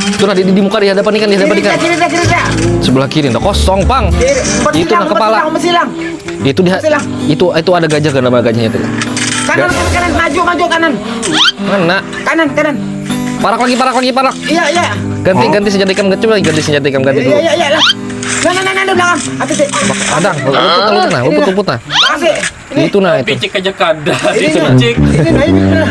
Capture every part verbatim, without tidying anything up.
Itu nah di, di muka, di hadapan ikan, di hadapan ikan. Kiri dah, kiri dah, kiri dah. Sebelah kiri, nah kosong, Pang. Kiri. Itu nah kepala. Silang, silang. Itu di itu itu ada gajah, gak nama gajahnya itu. Kanan, kanan, kanan, maju, maju, kanan. Mana? Kanan, kanan. Parak lagi, parak lagi, parak. Iya, iya. Ganti, ganti senjata ikam, ganti lagi, ganti senjata ikam, ganti dulu. Iya, iya, iya. Nah, nah, nah, nah, di belakang. Hati-hati. Ada, rumput, rumput nah, rumput, rumput nah. Masih. Itu nah itu. Picik aja kada. Ini nah. Ini nah, ini nah.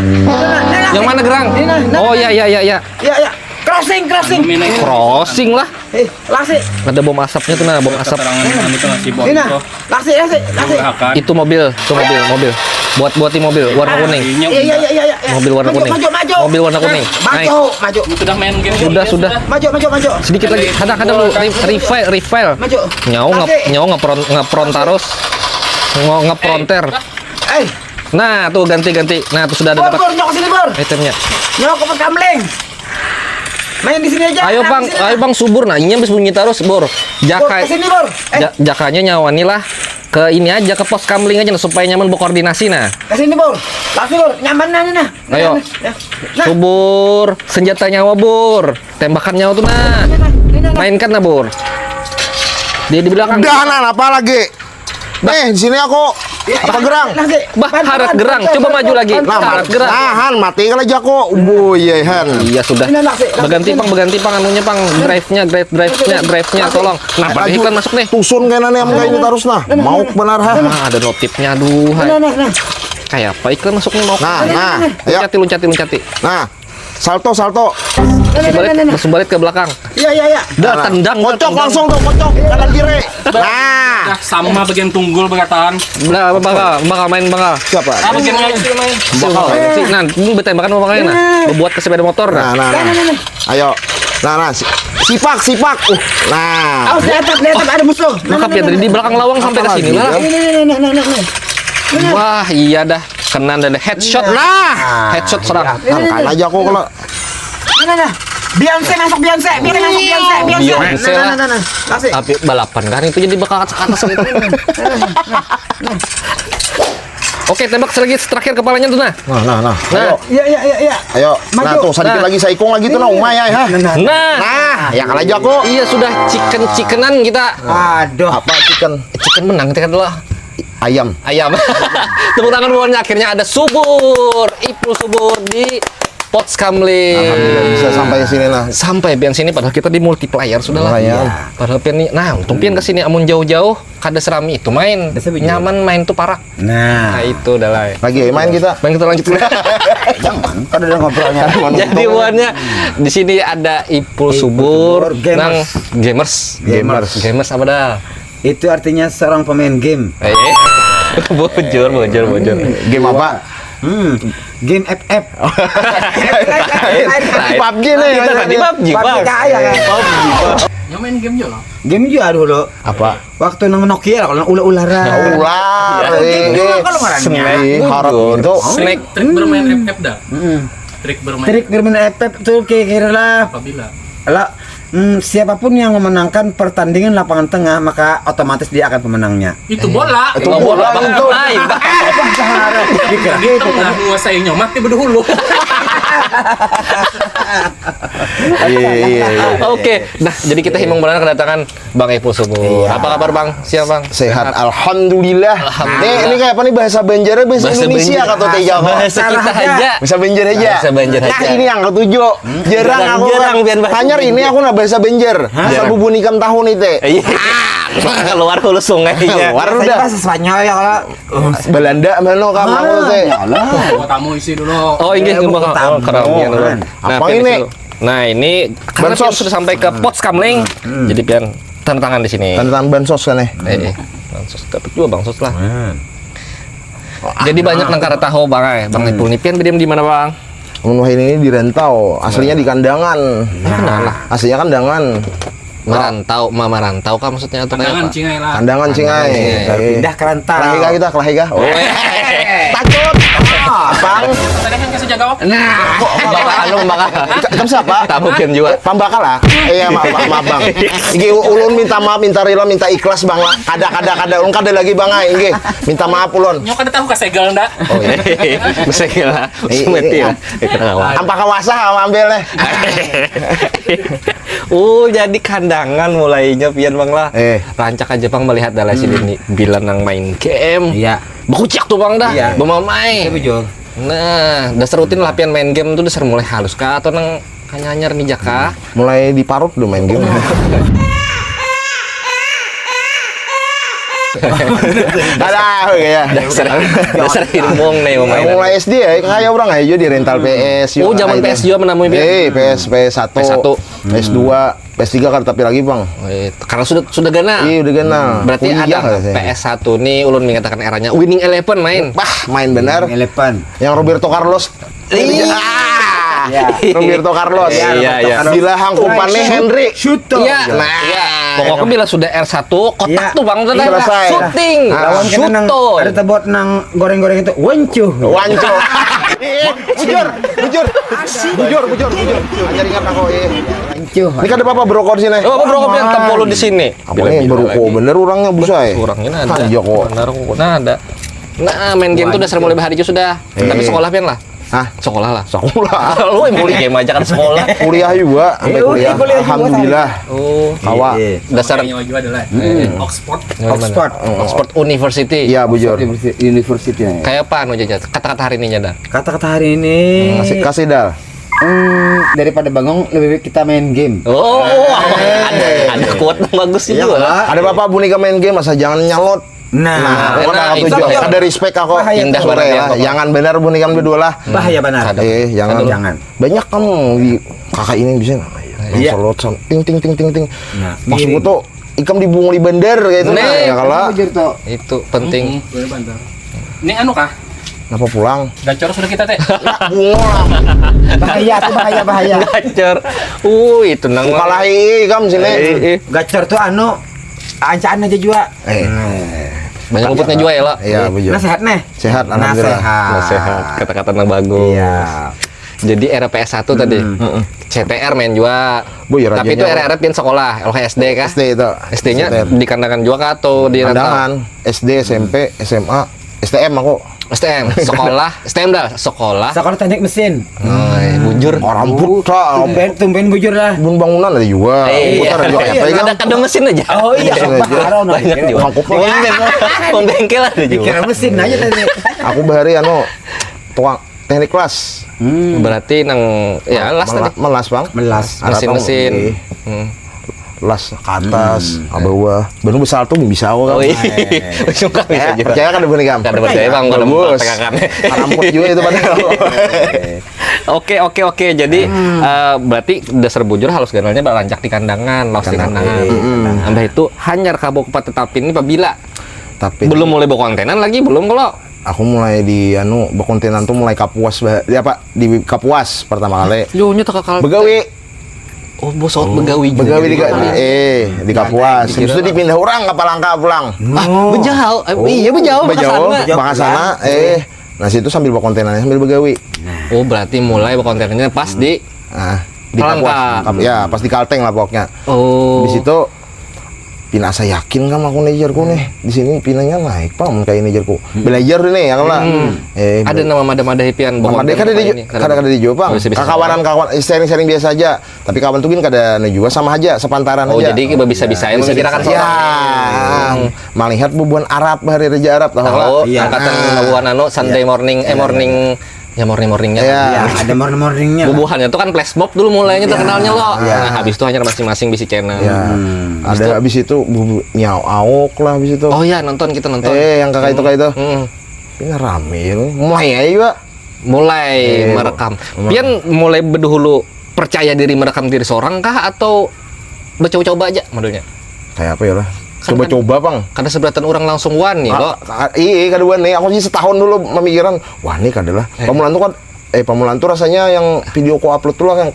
Yang mana gerang? Ini nah, nah. Oh, iya, iya, iya, iya. Iya, iya. Crossing, crossing. Crossing lah. Eh, lasi. Ada bom asapnya tuh nah, bom asap. Keterangan itu nasi bom. Ini nah. Lasi, lasi, lasi. Itu mobil, itu mobil, mobil. Buat buat di mobil warna kuning. Iya, iya, iya, iya, iya. Mobil warna kuning. Maju, maju, maju. Mobil warna kuning. Naik. Maju, maju. Sudah main game. Sudah, sudah. Maju, maju, maju. Sedikit lagi. Kadang, kadang dulu. Refill, refill. Maju. Nyawa nggak, nyawa ngepron, ngepron terus. Nge-, ngepronter. Eh. Nah, tuh ganti, ganti. Nah, tuh sudah ada dapat. Bor, bor, nyok sini, Bor. Itemnya. Nyok ke kamling. Main di sini aja. Ayo, Bang, ayo, Bang, subur. Nah, ini habis bunyi terus, Bor. Jaka, ke sini, Bor. Eh. Ja-, jakanya nyawa nih lah. Ke ini aja, ke pos kamling aja, nah, supaya nyaman berkoordinasi, nah. Ke sini, Bor. Langsung, Bor. Nyaman, nah, nah, nah. Ayo. Nah, nah. Nah. Subur, senjata nyawa, Bor. Tembakan nyawa tuh, nah. Nah, nah, nah, nah. Mainkan, nah, Bor. Dia di belakang. Udah, nah, apa lagi? Bah. Eh, di sini aku. Apa gerang? Bah, harat gerang. Coba maju lagi. Nah, harat gerang. Nah, Han, mati kalau jago. Boy, ya, Han. Iya, sudah. Berganti, Pang, berganti, Pang, anunya, Pang. Drive-nya, drive, drive-nya, drive-nya, tolong. Nah, pada iklan masuk nih. Tusun kena nih, yang kayak ini terus, nah. Mau benar, ha. Nah, ada notifnya, aduh, hai. Nah, nah, nah. Kayak apa iklan masuknya mau? Nah, nah, nah, nah. Ayo. Luncati, luncati, luncati. Nah. Salto, salto. Nah, nah, nah, nah. Langsung balik, langsung balik ke belakang. Iya, iya, iya. Dah, nah, nah, tendang, kocok tendang. Langsung tuh, kocok kanan kiri. Nah. Nah, sama bagian tunggul berkataan. Nah, apa, Bang? Bang, main, Bang. Siapa? Ah, bagian main, main. Bang, si, nah, ini bertembakan apa, Bang, nah? Nah. Berbuat ke sepeda motor, nah. Nah, nah, nah. Nah, nah, nah. Ayo. Nah, nah, si-, sipak, sipak. Uh, nah. Oh, di atap, di atap ada musuh. Nah, nah, nah, nah. Makanya tadi di belakang lawang sampai ke sini, nah. Ini, ini, ini, nah, nah, nah, nah. Wah, iya dah. Kena ada headshot. Nah. Nah, headshot serang. Iya. Angkat aja aku kalau. Nah, nah, nah. Beyonce masuk, Beyonce. Beyonce masuk, Beyonce, Beyonce. Beyonce lah. Nah, nah, nah, nah. Kasih. Tapi balapan kan itu jadi bakal atas-atas gitu. Nah, nah, nah, nah. Oke, tembak lagi terakhir kepalanya tuh, nah. Nah, nah, nah. Nah. Ayo. Iya, iya, iya, iya. Ayo. Maju. Nah, tuh, sedikit lagi, saikung lagi tuh, nah, umai, ya, ha? Nah, nah. Nah, ya, kalah aja aku. Iya, sudah chicken-chickenan kita. Aduh. Apa chicken? Chicken menang kita kan dulu. Ayam. Ayam. Tepuk tangan buatnya, akhirnya ada subur, Ipul Subur di Pots Kamling. Alhamdulillah, bisa sampai sini lah. Sampai pian sini, padahal kita di multiplayer sudah lah. Lumayan. Iya. Padahal pian nih, nah, untung pian ke sini, amun jauh-jauh, kada serami itu main. Nyaman main tuh parak. Nah. Nah, itu dah lah. Lagi main kita. Main kita lanjut. Jangan, kada ada ngobrolnya. Jadi buatnya di sini ada Ipul Subur, Ipul Subur, gamers. Nang gamers. Gamers. Gamers apa dah? Itu artinya seorang pemain game. Eh, bujur, bujur, bujur. Game apa? Hmm, game F F. Lain, lain. PUBG nih. Kita tadi PUBG, Bang. PUBG kaya, kan? PUBG, Bang. Yang main game juga, loh. Game juga dulu. Apa? Waktu nang Nokia lah, kalau nang ular-ularan. Ular, game juga kalau ngarannya. Snake, harap gitu. Snake. Trik bermain F F dah. Mm-mm. Trik bermain. Trik bermain F F tuh kira-kira lah. Apabila. Lah, Hmm, siapapun yang memenangkan pertandingan lapangan tengah, maka otomatis dia akan pemenangnya. Itu bola. Itu bola, Bang. Lain. Di tengah menguasainya, mati berdahulu. Iya, iya, iya. Oke, nah, jadi kita himung benar kedatangan Bang Ipul Subur. Iya. Apa kabar, Bang? Siang, Bang? Sehat, alhamdulillah. Alhamdulillah. Nih, ini kayak apa nih, bahasa Banjar, bahasa Indonesia, kata Teja, kok. Bahasa kita aja. Bahasa Banjar aja. Bahasa Banjar aja. Nah, ini yang ketujuh. Jarang aku jarang, kan. Hanyar ini aku nah bahasa Banjar. Hah? Asal bubun ikam tahu nih, Teh. Iya. Keluar hulu sungainya. Keluar udah. Bahasa Spanyol ya kalau Belanda mana kamu, Teh? Ya Allah. Bawa tamu isi dulu. Oh, inggih, ya, bawa tamu. Nah, apa ini? Nah, ini karena bansos sudah sampai ke Pots Kamling. Hmm. Jadi pian tanda tangan di sini. Tanda tangan bansos kan, eh? Eh, eh. Bansos. Dapat juga bansos lah. Jadi banyak nang kada tahu, Bang, eh. Bang Ipul ni pian bediam di mana, Bang? Mun wahini ini di rantau, aslinya di Kandangan. Nah. Aslinya Kandangan. Merantau, ma-, merantau kah maksudnya atau kayak apa? Kandangan Cingai lah. Kandangan Cingai. Pindah ke rantau. Kelahi kah kita, kelahi kah? Oh. Takut. Ah, Bang. Tadi kan kasih jawab. Nah, bakal anu, bakal. Ikam siapa? Tamukin juga. Pambakal lah. Iya, maaf, maaf, maaf, Bang. Iki u-, ulun minta maaf, minta rela, minta ikhlas, Bang lah. Kada, kada, kada. Ulun kada lagi, Bang, ai. Inggih. Minta maaf ulun. Nyo kada tahu kasegel ndak? Oh, iya. Kasegel lah. Iya, iya. Ampa kawasa ambil eh. Oh, jadi kandangan mulainya pian, Bang lah. Eh. Rancak aja, Bang, melihat dalam sini bila nang main game. Iya. Bakuciak tuh, Bang, dah. Iya. Bemamai. Iya, bujur. Nah, dasar rutin lah pian main game tuh dasar mulai halus kah atau nang hanya-hanyar nih jaka? Mulai di parut tuh main game. Ada ya. Dasar, dasar himbong nih pemain. Mulai S D ya, kayak orang aja di rental P S. Oh, zaman P S juga menamui pian? Eh, P S, P S satu. P S satu. S dua, P S tiga kada tapi lagi, Bang. Eh, karena sudah, sudah ganal. Iya, udah ganal. Berarti kuliah ada lah saya. P S satu nih, ulun mengatakan eranya Winning Eleven main. Wah, main benar. Winning Eleven. Yang Roberto Carlos. Iya. Iya. Roberto Carlos. Iya, iya. Bila hangkupan nih Henry. Shoot tuh. Iya. Nah, iya. Pokoknya bila sudah R satu, kotak iya. Tuh, Bang, tuh dah. Selesai. Syuting. Nah. Lawan kita nang shoot tuh. Ada tebot nang goreng-goreng itu, wancuh. Wancuh. Bujur, bujur. Bujur, bujur, bujur. Ajar ingat aku, eh. Wancuh. Ini kada apa-apa berokok di sini. Oh, apa berokok pian? Tempolo di sini. Apa nih berokok bener orangnya, busa, eh? Orangnya ada. Kan, iya kok. Benar kok. Nah, ada. Nah, main game tuh dasar mulai bahari sudah. Eh. Tapi sekolah pian lah? Hah? Sekolah lah. Sekolah. Lu yang mulai game aja kan sekolah. Kuliah juga, sampai eh, kuliah. Kuliah juga. Alhamdulillah. Oh. Kawa. Iya. Dasar. Yang juga adalah Oxford. Oxford. Oxford University. Iya, bujur. Oxford University, University, ya. Kayak apa anu aja, Jat? Kata-kata hari ininya dah. Kata-kata hari ini. Kasih, kasih dah. Hmm, daripada bangong lebih baik kita main game. Oh, ada, ada quote yang bagus juga. Ada apa-apa bunyi main game asal jangan nyalot. Nah, nah, aku nah, itu tujuan. Ada respect aku. Bahaya. Indah banget ya, lah. Jangan benar bunyi kamu dua lah. Bahaya benar. Eh, jangan. Aduh. Jangan. Banyak kamu di kakak ini bisa. Iya. Selot ting ting ting ting ting. Nah, maksudku tuh ikam dibunguli bandar kayak itu nah, ya kalau itu penting. Ini anu kah? Kenapa pulang? Gacor sudah kita teh. Bungul lah. Bahaya tuh, bahaya, bahaya. Gacor. Uh, itu nang kalah ikam sini. Eh, eh. Gacor tuh anu ancaan aja juga. Eh. Banyak rumputnya juga ya, lo. Iya, betul. Nah, sehat nih. Sehat, alhamdulillah. Nah, sehat. Kata-kata nang bagus. Iya. Jadi era P S satu tadi. C T R main juga. Tapi itu era-era pian sekolah, L K S D kah? S D itu. S D-nya di kandangan juga kah atau di rantau? Kandangan, S D, S M P, S M A, S T M aku. S T M, sekolah, S T M dah, sekolah. Sekolah teknik mesin. Nah, bujur. Orang buta. Tumben, tumben bujur lah. Bun bangunan ada juga. Iya. Komputer ada juga. Iya, iya. Ada, ada mesin aja. Oh iya, mesin aja. Banyak juga. Mangkuk. Pembengkel ada juga. Kira mesin aja tadi. Aku bahari anu tukang teknik las. Hmm. Berarti nang ya las tadi. Melas, Bang. Melas. Mesin-mesin. Las ke atas, ke bawah. Baru besar tuh bisa aku kan. Oh iya. Suka bisa juga. Percaya kan, Bang, ikam? Kada percaya, Bang, kada mempraktekan. Ramput juga itu padahal. Oke, oke, oke. Jadi eh, berarti dasar bujur halus ganalnya balancak di kandangan, lawas di kandangan. Tambah itu hanyar kabuk tetapin ini pabila tapi belum mulai berkontenan lagi, belum kalau aku mulai di anu berkontenan tuh mulai Kapuas, di apa, di Kapuas pertama kali. Yo, nya tak kakal. Begawi. Oh, bos, begawi. Begawi di eh di Kapuas. Habis itu dipindah orang ke Palangka pulang. Ah, bejauh. Iya, bejauh. Bejauh. Bangka sana. Eh, nah situ sambil berkontenan sambil begawi. Oh, berarti mulai berkontenannya pas di ah di Kapuas. Ya, pas di Kalteng lah pokoknya. Oh. Di situ pina asa yakin kam aku nih, jarku nih. Di sini pinanya naik, Pak, mun kayak ini, jarku. Belajar nih, ya kan lah. Eh, ada nama mada-mada hipian. Nama dia kada di, kada, kada dijawab, Bang. Kakawanan, kawan, sharing-sharing biasa aja. Tapi kawan tuh gini kada anu juga, sama aja, sepantaran aja. Oh, jadi bisa-bisa ya memikirkan soal. Melihat bubuhan Arab, hari Raja Arab, tahu lah. Angkatan bubuhan anu Sunday morning, eh morning Ya, morning-morningnya. Iya, ada morning-morningnya. Bubuhannya tuh kan flash mob dulu mulainya terkenalnya lo. Nah, habis itu hanya masing-masing bisi channel. Ya. Ada habis itu bubu nyau aok lah habis itu. Oh ya, nonton kita nonton. Eh, yang kakak itu, kakak itu. Ini rame ya, mulai aja juga. Mulai merekam. Pian mulai berdahulu percaya diri merekam diri seorang kah atau bercoba-coba aja modelnya? Kayak apa ya lah? Coba-coba, Bang. Kada seberatan orang langsung wani lo. Iya, kada wani. Aku sih setahun dulu memikiran, wani kada lah. Pamulaan tuh kan, eh, pamulaan tuh rasanya yang video ku upload tuh lah yang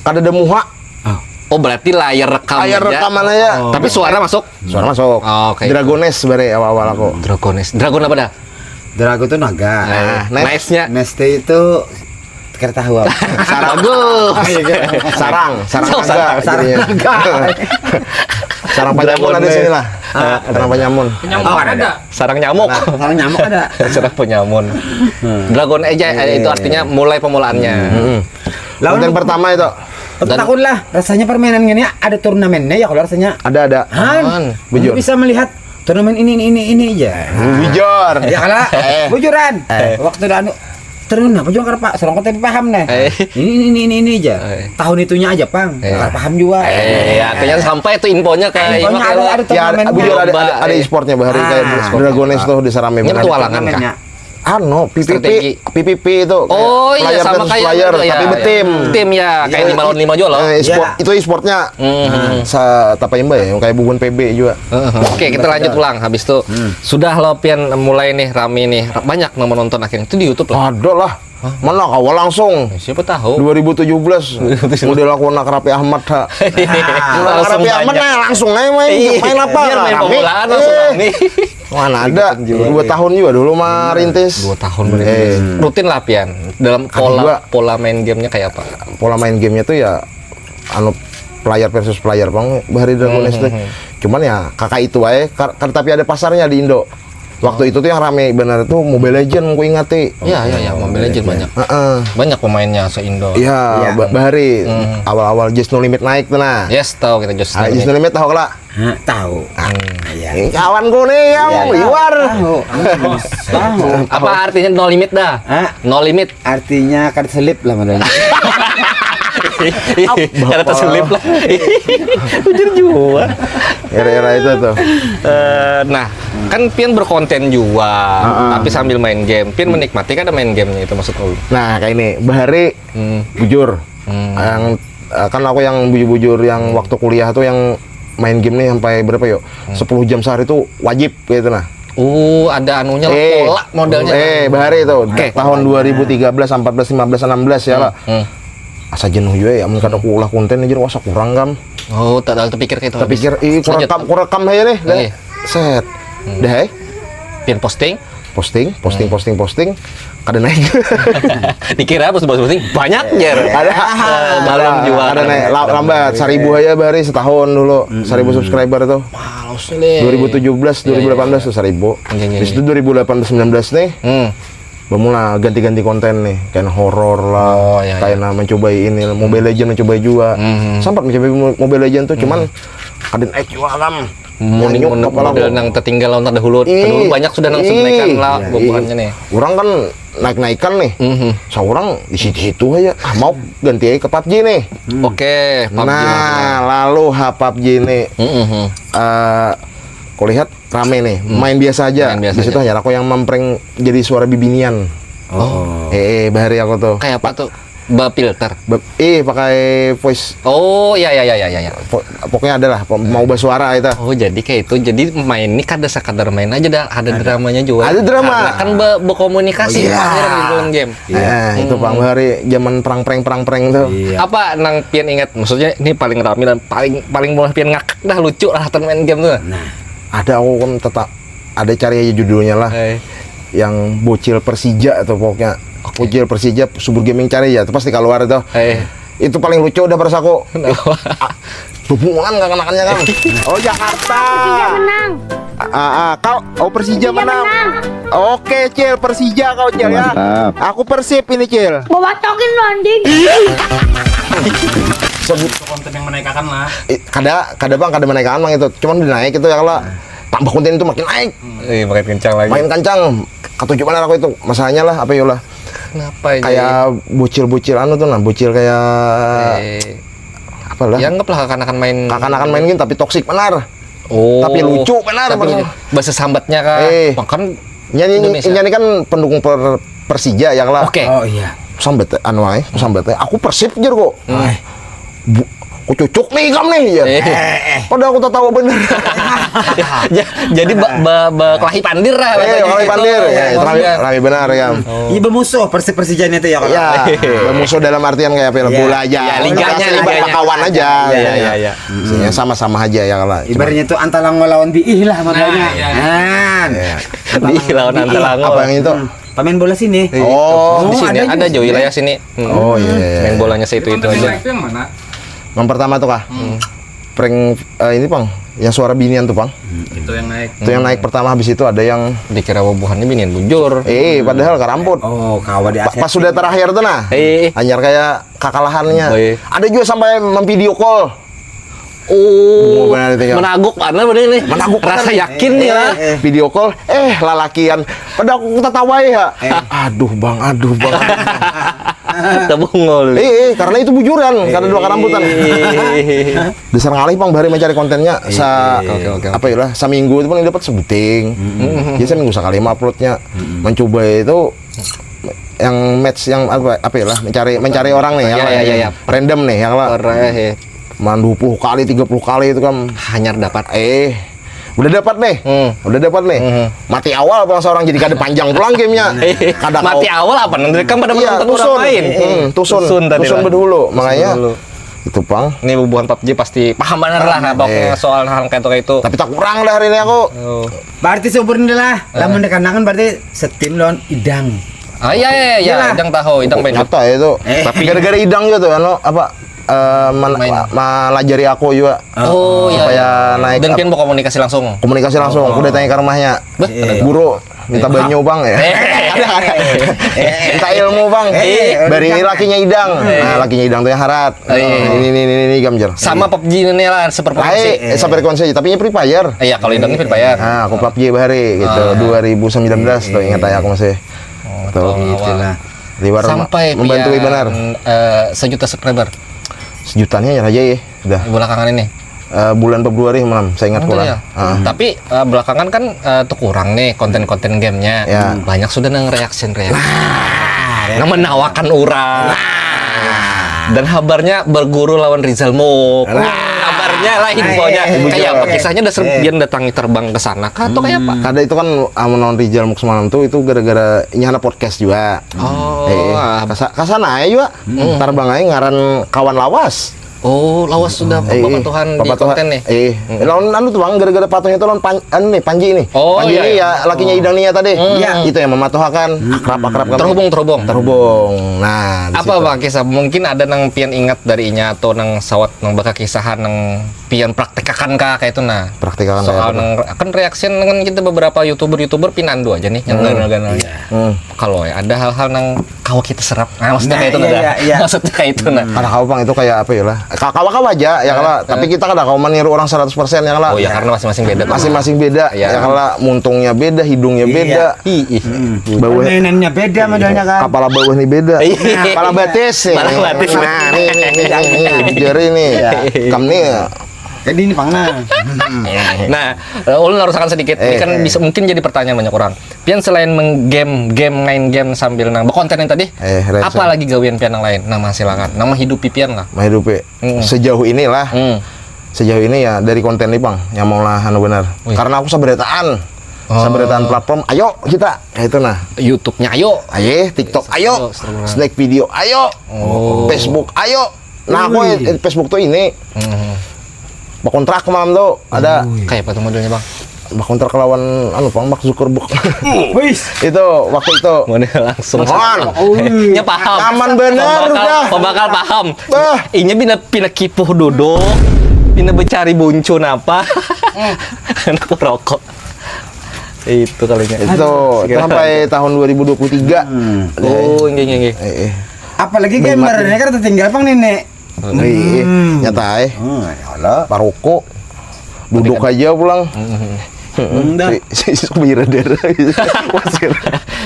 kada ada muha. Oh, berarti layar rekam aja. Layar rekaman aja. Tapi suara masuk? Suara masuk. Oke. Dragones bare awal-awal aku. Dragones. Dragon apa dah? Drago tuh naga. Nah, Nice-nya. Neste itu kira tahu apa? Sarang. Bagus. Sarang, sarang Oh, naga sarang. jadinya. Sarang panyamun Dragon ada Nest. Sini lah. Sarang panyamun. Penyamun ada. Sarang nyamuk. Sarang nyamuk ada. Sarang penyamun. Dragon Age itu artinya mulai pemulaannya. Hmm. Konten pertama itu. Aku takut lah, rasanya permainan gini ada turnamennya ya kalau rasanya. Ada ada. Han, Han. Bujur. Bisa melihat turnamen ini ini ini ini aja. Bujur. Ya kalau Eh. bujuran. Waktu ada anu turun apa juga karena Pak Sorong kota paham nih. Eh. Ini ini ini ini ini aja. Eh. Tahun itunya aja pang. Iya. Karena paham juga. Eh, ya, akhirnya sampai tuh infonya ke Infonya Imak ada, ya, ada Pak. turnamen. Bujur ada Lomba, ada ada eh. e-sportnya bahari Ah. kayak Dragon Nest tuh di Sarame Ini benar. petualangan Turnamen kah? ya. Anu, P P P, Strategi. P P P itu. Oh, iya, Player sama versus kayak player, itu, ya, tapi ya. betim. Tim ya, kayak lima lawan lima juga loh. Eh, e-sport, Iya. itu e-sportnya. Hmm. Sa tapa imba ya, yang kayak bubuhan P B juga. Heeh. Oke, kita lanjut ulang habis itu. Sudah lo pian mulai nih rame nih, ra- banyak nang menonton akhirnya. Itu di YouTube lah. Ada lah. Mana kawa langsung. Ya, siapa tahu. Dua ribu tujuh belas model aku nak Raffi Ahmad ha. Nak Langsung Raffi Ahmad banyak. Nah, langsung aja main Iya, main apa? biar main Rame. pembulaan Eh, langsung rame. Mana ada dua tahun juga dulu mah rintis. Dua tahun Eh. Rutin lah pian. Dalam Ada juga. Pola pola main gamenya kayak apa? Pola main gamenya tuh ya anu player versus player bang bahari Dragon Nest tuh. Cuman ya kakak itu aja kar- kar- tapi ada pasarnya di Indo. Waktu itu tuh yang rame bener tuh Mobile Legend, ku ingati. Iya, iya, iya, Mobile Legend banyak. Heeh. Banyak pemainnya se-Indo. Iya, ba- bahari awal-awal Just No Limit naik tuh nah. Yes, tahu kita Just Ah, No Just No Limit. Limit tahu lah. Hah, tahu. Iya. Ini kawanku nih yang liwar. Tahu. Tahu. Apa artinya no limit dah? Hah? No limit. Artinya kada selip lah modelnya. Karena terselip lah. Bujur juga. Era-era itu tuh. Eh, nah, kan pian berkonten juga, tapi sambil main game. Pian menikmati kada main gamenya itu maksud ulun. Nah, kayak ini, bahari Hmm. bujur. Hmm. Yang eh, kan aku yang bujur-bujur yang waktu kuliah tuh yang main game nih sampai berapa yuk? Sepuluh jam sehari tuh wajib gitu nah. Uh, ada anunya lah, pola modelnya. Eh, bahari itu Oke. tahun dua ribu tiga belas, empat belas, lima belas, enam belas ya lah. Hmm. Asa jenuh juga ya, mun kada kuulah konten aja wasa kurang kam. Oh, tak ada terpikir kayak itu. Tapi pikir, ih, Lanjut. kurekam, kurekam aja nih. Dah. Iya. Set. Dah, eh. Pian posting. Posting, posting, posting, posting. Kada naik. Dikira pas posting banyak jer. Ada. Eh, balum jua. Ada naik la- lambat. Seribu aja bahari setahun dulu. Seribu subscriber tuh. Malusnya deh. Dua ribu tujuh belas, dua ribu delapan belas tuh seribu. Iya, iya, Di situ dua ribu delapan belas sembilan belas nih. Hmm. Bamula ganti-ganti konten nih, kayak horor lah, Oh, iya, iya. kayak nah mencobai ini Mobile Legend mencobai juga. Hmm. Sempat mencobai Mo- Mobile Legend tuh, cuman kada naik juga kam. Mending Nyanyuk menurut kepala model ku. Nang tertinggal lawan terdahulu. Ih. Terdahulu banyak sudah nang Ih. sudah naik kan lah Iya, bubuhannya nih. Orang kan naik-naikan nih. Mhm. Seorang di situ-situ aja. Ah, mau ganti aja ke pub g nih. Oke, pub g. Nah, lalu ha pub g nih Mhm, mhm. eh kulihat rame nih, main biasa aja. Main biasa Di situ aja. Hanya aku yang memprank jadi suara bibinian. Oh. Eh, eh, bahari aku tuh. Kayak apa tuh? Ba filter. Be- eh, pakai voice. Oh, iya, iya, iya, iya, iya. Po- pokoknya adalah po- mau bersuara itu. Oh, jadi kayak itu. Jadi main ini kada sekadar main aja dah, ada dramanya juga. Ada drama. Karena kan be- berkomunikasi Iya. pakai di dalam game. Nah, itu pang bahari zaman perang prank perang prank tuh. Iya. Apa nang pian ingat? Maksudnya ini paling rame dan paling paling mulai pian ngakak dah, lucu lah, main game tuh. Nah, Ada aku kan tetap ada cari aja judulnya lah. Eh. Yang bocil Persija atau pokoknya bocil Persija Subur Gaming cari ya, itu pasti keluar itu. Eh. Itu paling lucu udah perasaku. Kenapa? Bubungan kakanakannya kan. Oh Jakarta. Persija menang. Ah, ah, kau oh Persija Persija menang. menang. Oke Cil, Persija kau Cil ya. Mantap. Aku Persib ini Cil. Bawa tokin lo anjing. Sebut Konten yang menaikakan lah. Eh, kada kada bang kada menaikkan bang itu, cuman udah naik itu ya kalau tambah konten itu makin naik, Eh, makin kencang lagi. makin kencang. Katuju mana aku itu masalahnya lah apa ya lah Kenapa ini? Kayak bocil-bocil anu tuh nah bocil kayak Eh, apa lah ya anggaplah kakanakan main. Kakanakan main gini tapi toksik benar, Oh. tapi lucu benar, Tapi maksudnya. lucu. Bahasa sambatnya kah? Eh. Makan Nyani Indonesia. nyani kan pendukung per, Persija ya lah. Oke. Oh iya. Sambat anu ae, sambat ae. Aku Persib jer kok. Ai. Bu- Ku cucuk nih ikam nih, ya. Eh. Padahal aku tatawa bener. Ja- jadi ba, ba, ba, kelahi pandir lah. Eh, kelahi pandir. Ya, itu rami, rami benar ya. Iya, bermusuh Persi Persijanya itu ya kalau. Ya, bermusuh dalam artian kayak apa ya? Bola aja. Ya, liganya, Ibarat liganya. Kawan aja. Iya, iya, iya. Isinya sama-sama aja ya kalau. Ibaratnya tuh antara lawan biih lah modelnya. Nah, iya. Kan. Iya. Di lawan Antalango. Apa yang itu? Pemain bola sini. Oh, Di sini ada ada juga Joy sini. Laya sini. Hmm. Oh iya, iya, iya. Main bolanya itu itu Pemain aja. Itu yang mana? Yang pertama tuh kah? Prank eh, ini pang, yang suara binian tuh pang. Itu yang naik. Itu yang naik pertama, habis itu ada yang Dikira bubuhannya binian bujur. eh padahal karamput. Oh, kawa di Pa- Pas sudah terakhir tuh nah, Eh. hanyar kayak kakalahannya. Oh, iya. Ada juga sampai memvideo call. Oh, Benar itu, ya. Menaguk mana bener nih? Menaguk Rasa bener. Yakin nih lah. Eh, video call, eh lalakian. Padahal aku tatawa ya. Aduh bang, aduh bang. Tabungul. Eh, eh, karena itu bujuran, karena dua karamputan. Dasar ngalih pang bahari mencari kontennya sa Oke, oke, oke. apa ya lah, seminggu itu paling dapat sebuting. Jadi seminggu sekali mah uploadnya. Mencoba itu yang match yang apa apa ya lah, mencari mencari orang nih, Ya, yang ya, ya, ya. Random nih, yang lah. Orang, eh, Man dua puluh kali, tiga puluh kali itu kan hanyar dapat. eh udah dapat nih. Hmm. Udah dapat nih. Mati awal bang seorang, jadi kada panjang pulang gamenya. Kada Mati kau- awal apa nanti kan pada Iya, menonton tusun. orang lain. Hmm, tusun. Tusun tadi Tusun lah. Bedulu. Makanya Bedulu. itu pang. Ini bubuhan PUBG pasti paham bener lah pokoknya Eh. Soal hal kayak itu kayak itu. Tapi tak kurang dah hari ini aku. Oh. Berarti seumur ini lah, lamun dikanakan berarti setim lawan idang. Ah iya iya iya, Iyalah. Idang tahu, Idang pengen. Nyata itu. Eh. Tapi gara-gara idang juga tuh, anu apa eh, men- Main. ma- melajari aku juga Oh iya. supaya Iya. Naik Dan ap- pian berkomunikasi langsung. Komunikasi langsung. Aku udah tanya ke rumahnya. Bah, ada Guru, minta banyu bang ya. Eh. Minta ilmu bang. Eh, Bari lakinya idang. Nah, lakinya idang tuh yang harat. Iya. Ini ini ini ini gamjar. Sama PUBG ini lah, seperti Lain, eh, sampai frekuensi aja, tapi ini Free Fire. Iya, kalau Idang ini Free Fire. Nah, aku PUBG bahari gitu, dua ribu sembilan belas tuh ingat aja aku masih. Tuh. Tahun awal. Itulah. Liwar Sampai membantu pian, benar. Eh, sejuta subscriber. Sejutanya ya aja ya. Udah. Belakangan ini. Eh, bulan Februari malam, saya ingat Betul pula. Ya? Ah. Tapi eh, belakangan kan eh, tuh kurang nih konten-konten gamenya. Ya. Banyak sudah nang reaction reaction. Nang menawakan orang. Dan habarnya berguru lawan Rizal Muk. Habarnya lah infonya. Eh, eh, Kayak eh, apa eh. kisahnya dasar pian datang terbang ke sana kah atau kayak apa? Kada itu kan amun lawan Rizal Muk semalam tuh itu gara-gara inya ada podcast juga. Oh, Eh, ah, kasa- kasana aja juga. Terbang aja ngaran kawan lawas. Oh, lawas sudah Eh, papatuhan di papatuhan. Konten nih. Eh, lawan anu tuh bang, gara-gara patungnya tuh lawan pan, anu nih Panji nih. Oh, Panji iya, nih iya. Ya lakinya idang nih ya tadi. Iya. Itu yang mematuhakan akrab-akrab kami. Terhubung, terhubung. Terhubung. Nah, di Apa situ. Bang kisah? Mungkin ada nang pian ingat dari inya atau nang sawat nang bakakisahan nang pian praktikakan kah kayak itu nah. Praktikakan Soal kayak apa? Nang kan reaction dengan kita beberapa youtuber-youtuber pinandu aja nih yang ganal-ganalnya. Hmm. Kalau ya ada hal-hal nang kawa kita serap. Nah, maksudnya Nah, kayak itu iya, nah. iya, iya. Maksudnya kayak itu nah. Kada kawa pang itu kayak apa ya lah. Ka- Kawa kawa aja ya kalau. Tapi kita kada kawa meniru orang seratus persen ya kalau. Oh ya karena masing-masing beda. Masing-masing beda Iya. ya kalau. Muntungnya beda, hidungnya Iya. beda. Ih, ih. Bawah Permainannya beda modelnya kan. Kepala bawah nih beda. Iya. Kepala batis. Kepala batis. Nah, nih nih nih nih, nih, jari nih. Iya. Kam nih. Jadi ini pang nah. Nah, eh, ulun larusakan sedikit. Ini Eh, kan eh. Bisa mungkin jadi pertanyaan banyak orang. Pian selain main game, game main game sambil nang berkonten yang tadi, Eh, Red apa lagi gawian pian yang lain? Nang menghasilkan, nang menghidupi pian lah. Menghidupi. Hmm. Sejauh inilah. Hmm. Sejauh ini ya dari konten nih bang, yang mau lah anu benar. Wih. Karena aku sabarataan. Oh. Sabarataan platform, ayo kita. Kayak itu nah. YouTube-nya ayo. Ayo, TikTok ayo. Instagram. Snack video ayo. Oh. Facebook ayo. Nah, aku eh, Facebook tuh ini Hmm. bakontrak malam tuh ada Kayak apa tuh modelnya bang? bakontrak lawan anu pang Mark Zuckerberg. Wis. Itu waktu itu. Mana langsung. Mohon. Nya paham. Aman bener Pembakal, dah. pembakal paham. Bah. Inya bina pina kipuh duduk, bina becari buncun apa? Anak rokok. Itu kalinya. Itu sampai tahun dua ribu dua puluh tiga. Oh, nggih nggih nggih. Eh, eh. Apalagi gamer ini kan tertinggal pang nenek. Ih, nyata eh. Hmm, ya Allah. Paroko. Duduk aja pulang. Hmm, dah. Si si si bayar darah. Wasir.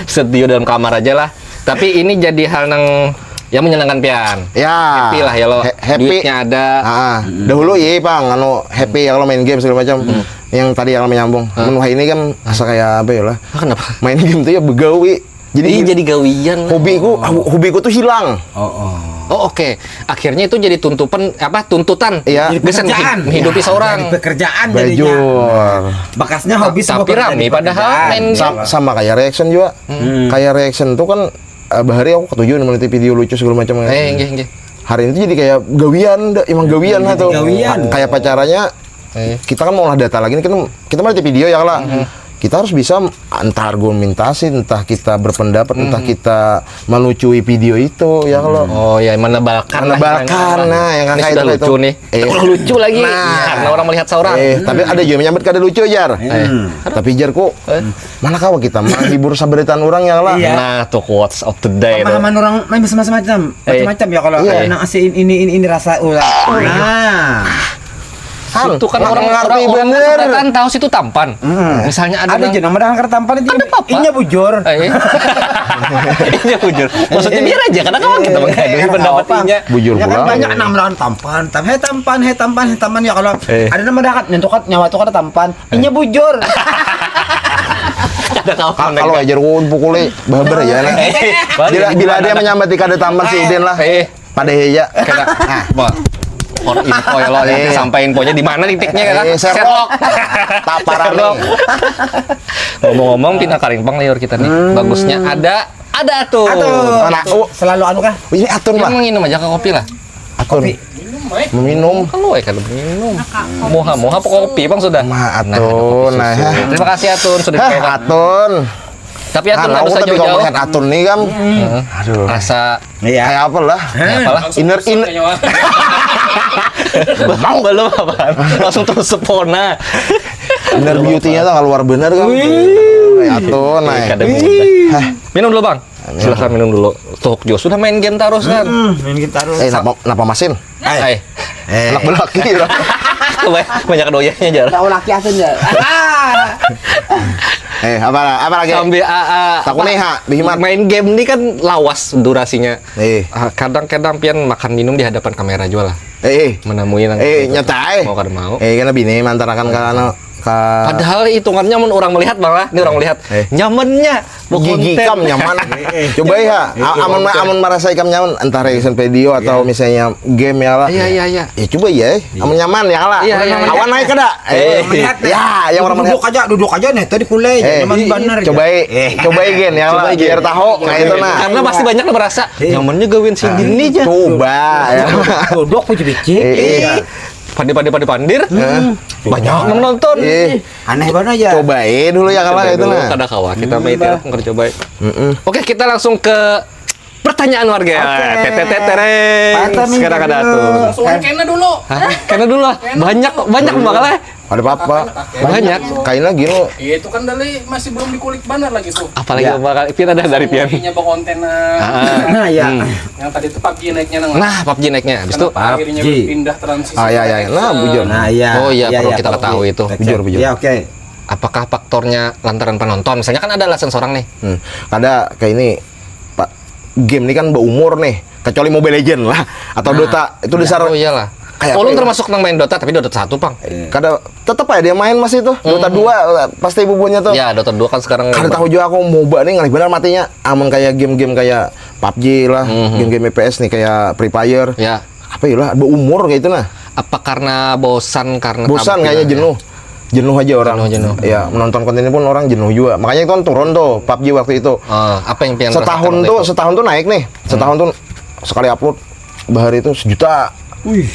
Sedio dalam kamar aja lah. Tapi ini jadi hal nang yang menyenangkan pian. Ya. Happy lah ya lo. Ha- happy. Duitnya ada. Ah, dahulu iya pang anu happy ya kalau main game segala macam. Yang tadi yang menyambung. Mun wahini kan asa kayak apa ya lah. Ah, kenapa? Main game tuh ya begawi. Jadi Ih, jadi gawian. Hobiku, hobiku tuh hilang. Oh, oh. Oh, oke. Akhirnya itu jadi tuntutan apa? Tuntutan. Iya. Jadi Gasan pekerjaan. Menghidupi Ya, seorang. Jadi pekerjaan jadinya. Bajur. Bekasnya hobi semua Tapi berada rame di padahal pekerjaan. main game. Sama, sama kayak reaction juga. Kayak reaction tuh kan eh, bahari aku ketuju nih meneliti video lucu segala macam. Eh, nggih, nggih. Hari ini tuh jadi kayak gawian, dah, emang gawian lah tuh. Gawian. Kayak pacarannya Eh. kita kan mau olah data lagi nih, kita kita meneliti video ya lah. Kita harus bisa entah argumentasi, entah kita berpendapat, entah kita melucui video itu ya kalau Oh ya, menebalkan. Menebalkan, nah, yang Ini kayak sudah itu, lucu itu. Nih. Eh. Lucu lagi. Nah. Karena orang melihat seorang. Eh, tapi ada juga yang nyambut kada lucu jar. Hmm. Tapi jarku, mana kawa kita menghibur sabaritaan orang ya lah. Iya. Nah, tuh quotes of the day tuh. Pemahaman orang main macam-macam, Eh. macam-macam ya kalau Iya. ada nang asi ini ini ini rasa ulah. Nah. Han, Itu kan nggak orang ngerti orang orang bener. Kan tahu situ tampan. Misalnya ada Ada nang- aja nama dah kada tampan itu. Kada apa-apa. Inya bujur. Eh. Inya bujur. Maksudnya biar aja karena kawan kita mengadu Eh, pendapat apa? inya. Bujur Ya kan pulang. Banyak nang melawan tampan, tapi tampan, hei tampan, hei tampan ya kalau Eh. ada nama dakat nyentuh kat nyawa tuh kada tampan. Inya bujur. Ada kawan Ka- Kalau ajar ku pukuli bahabar aja nah. Eh, Bila bila dia menyambati kada tampan si Udin lah. Eh. Pada aja. Kena. Wah. Or info ya lo, Eh. Sampai infonya di mana titiknya kan? Eh, serok. Taparan Serok. nih. Ngomong-ngomong, pina karing pang liur kita nih. Bagusnya ada ada tuh. Atun. Anak, oh. Selalu anu kah? Ini atun Yang lah. Menginum aja ke kopi lah. Atun. Kopi. Meminum. Kalau ya kalau minum. Moha moha apa kopi pang sudah. Mah atun, nah. Terima kasih Atun sudah Hah, dibawakan. Atun. Tapi Atun Kan nggak aku bisa tapi kalau jauh-jauh. Melihat Atun nih kan. Aduh. Rasa Kayak apa lah? Kayak apa lah? Inner inner Bang belum apa? Langsung terus sepona. Inner beauty-nya tuh keluar bener kan. Kayak Atun, nah. Kada mudah. Hah. Minum dulu bang. Silahkan minum dulu. Tuhuk jo sudah main game terus kan. Hmm, main game terus. Eh, napa napa masin? Hai. Eh. Anak belaki lah. Banyak doyanya jar. Tahu laki asin ya. Eh, apa apa lagi? Sambil ah, ah, Takut nih ha, bihimat. Main game ini kan lawas durasinya. Eh. Ah, kadang-kadang pian makan minum di hadapan kamera juga lah. Eh, eh. Menemui nang Eh, gitu. Nyata eh. Mau kada mau. Eh, kena bini mantarakan ke anu ke Padahal hitungannya mun orang melihat bang lah, ini orang melihat Eh. nyamannya. Gigi Berkonten. ikam nyaman. Coba ya, a- amun amun merasa ikam nyaman, entah reaction video atau misalnya game ya lah. Iya, iya, iya. Ya coba ya, eh. Amun nyaman ya lah. Iya, iya, iya. Awan naik kada? Eh. Ya, yang orang Duduk melihat. Aja, duduk aja nih tadi kulai Eh, nyaman bener. Coba eh, coba eh, gen ya lah. Biar tahu kayak itu nah. Karena pasti banyak lah merasa nyamannya gawian si Din nih aja. Coba ya. Duduk puji bicik. Eh, eh. Padi padi padi pandir. Banyak nang nonton. Eh, Aneh banget aja. Coba eh dulu ya kalau kayak itu Dulu nah. Kada kawa kita main itu coba. Mm-mm. Oke, kita langsung ke pertanyaan warga. Oke. Tetetetere. Pertanyaan Sekarang ada dulu. tuh. Langsung kena dulu. Hah? Kena dulu lah. Banyak banyak bakal eh. Ada apa-apa. Banyak. Kain lagi lo. Iya itu kan dari masih belum dikulik benar lagi tuh. Apalagi Ya. bakal Pian ada dari Pian. Ininya berkonten nah. Ah. Nah ya. Hmm. Yang tadi tuh PUBG naiknya nang. Nah, PUBG naiknya habis itu Kenapa akhirnya PUBG. Pindah transisi. Ah, ya, ya. Ke Nah, action. bujur. Nah ya. Oh, iya, Ya, perlu ya, kita PUBG. ketahui itu. Action. Bujur, bujur. Ya oke. Apakah faktornya lantaran penonton? Misalnya kan ada alasan seorang nih. Hmm. Kada kayak ini Pak, game ini kan berumur nih. Kecuali Mobile Legend lah atau Dota itu dasar Oh iyalah. Kayak Oh, apa lu ya? Termasuk nang main Dota tapi Dota satu pang. Kada tetap aja dia main masih tuh Dota dua pasti bubunya tuh. Ya, Dota dua kan sekarang. Kada tahu juga aku MOBA nih ngalih benar matinya. Amun kayak game-game kayak PUBG lah, game-game F P S nih kayak Free Fire. Ya. Apa ya lah, berumur kayak itu nah. Apa karena bosan karena Bosan tampil kayaknya ya? Jenuh. Jenuh aja orang. Jenuh, jenuh. Ya, menonton konten ini pun orang jenuh juga. Makanya itu kan turun tuh PUBG waktu itu. Eh, apa yang pian Setahun rasakan tuh, waktu itu? Setahun tuh naik nih. Setahun tuh sekali upload bahari itu sejuta.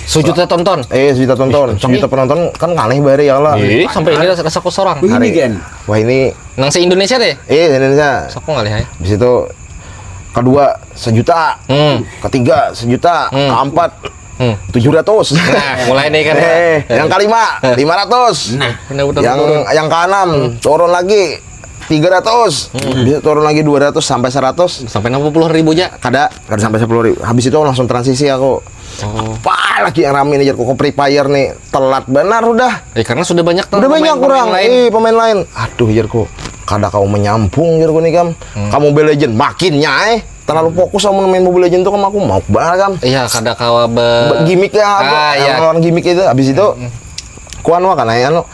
Sejuta tonton. Eh, sejuta tonton. Sejuta penonton kan ngalih bahari ya lah. Ih, sampai ini rasa rasa kosong. Begini Gen. Wah ini Nang se Indonesia deh. eh Indonesia. Aku ngalih ya. Habis itu kedua sejuta. Hmm. Ketiga sejuta, Hmm. keempat Hmm. tujuh ratus. Nah, mulai nih kan. Eh, yang kelima lima ratus. Benar-benar Yang turun. Yang keenam turun lagi tiga ratus. Bisa turun lagi dua ratus sampai seratus. Sampai enam puluh ribu aja. Kada, kada sampai sepuluh ribu. Habis itu langsung transisi aku. Oh. Apa lagi yang rame nih, kok Free Fire nih telat benar udah. Eh, karena sudah banyak Udah banyak pemain-pemain orang, lain. Eh pemain lain. Aduh jarku, kada kau menyambung jarku nih kam. Kamu Mobile Legend makin nyai. Terlalu fokus sama main Mobile Legend tuh kam aku mau banget kam. Iya, kada kawa be Be- Gimmick ya, Ah, iya. Lawan gimmick itu. Habis itu, kuan wah kan anu.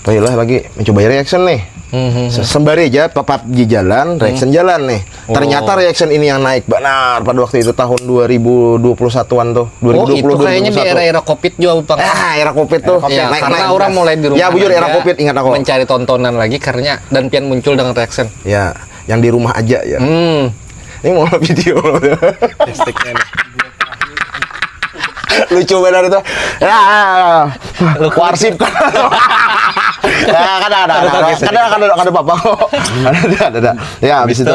Baiklah lagi mencoba reaction nih. Hmm. Se- Sembari aja pop-up di jalan, reaction jalan nih. Ternyata reaction ini yang naik benar pada waktu itu tahun dua ribu dua puluh satuan tuh. Oh, itu dua ribu dua puluh, kayaknya di dua ribu dua puluh satu. Era-era covid juga, Bang. Ah, era covid tuh. Ya, Naik, karena naik. Orang mulai di rumah Ya, bujur, era aja, covid, ingat aku. Mencari tontonan lagi karena dan pian muncul dengan reaction. Ya, yang di rumah aja ya. Hmm. Ini mau video. Hashtagnya nih. Lucu benar itu. Ya, aku arsipkan. Ya, kada ada, ada, ada, ada, ada, ada apa-apa kok. Ada, ada, ada. Ya, habis itu.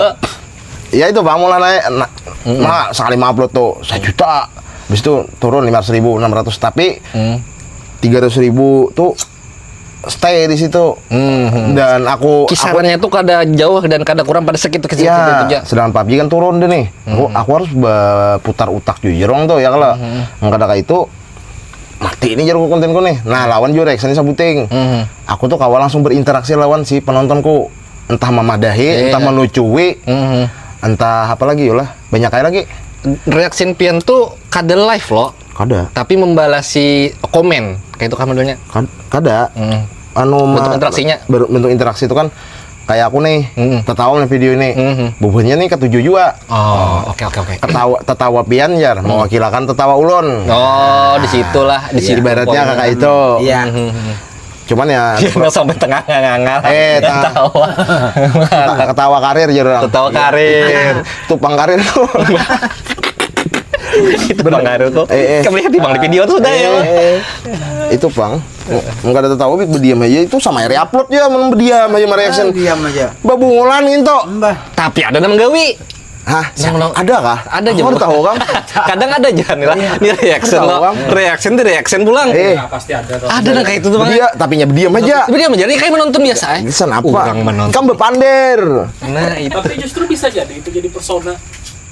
Ya itu, Bang, mulai naik. Nah, nah, sekali mengupload tuh sejuta. Habis itu turun lima ratus ribu, enam ratus. Tapi tiga ratus ribu tuh stay di situ. Dan aku, aku Kisarannya tuh kada jauh dan kada kurang pada segitu, segitu Ya, aja. Sedangkan pubg kan turun deh nih. Aku, aku harus berputar utak jujur dong tuh ya kalau nggak ada kayak itu, mati ini, jarku, kontenku nih. Nah, lawan juga reaction sabuting. Aku tuh kawa langsung berinteraksi lawan si penontonku, entah memadahi, Iya. Entah melucui, Mhm. Entah apa lagi yolah, banyak kayak lagi. Reaction pian tuh kada live loh, Kada. Tapi membalasi komen, kayak itu kah modelnya? Kad- kada. Hmm. Anu Bentuk ma- interaksinya? ber- bentuk interaksi itu kan kayak aku nih, Hmm. tertawa nih video ini. Mhm. Bubuhannya nih ketujuh juga. Oh, oke, oke, oke. Ketawa, tertawa pian jar, mewakilakan tertawa ulon. Oh, disitulah, di situ Ibaratnya poinnya. Kayak itu. Iya. Mhm. Cuman ya Dia nggak sampai tengah ngangal. Eh, tengah. Ketawa. Ketawa karir jar orang. Ketawa karir. Tupang karir tuh. Itu Bang Karir tuh. Eh, eh. Kami lihat di Bang di video tuh sudah ya. Eh, itu pang. Enggak ada tahu, berdiam aja itu sama air upload ya, men berdiam aja mereaction. Diam aja. Babungulan gitu. Mbah. Tapi ada nang gawi. Hah? Nang, nang. Ada kah? Ada aja, Aku Bang. Tahu kan? Kadang ada aja nih lah. Ini reaction Tahu, loh. Bang. Reaction di reaction pulang. Eh, Ada nang kayak itu tuh, Bang. Dia tapi nya berdiam aja. Tapi dia menjadi kayak menonton biasa aja. Kesan apa? Orang menonton. Kan bepander. Nah, itu Tapi justru bisa jadi itu jadi persona.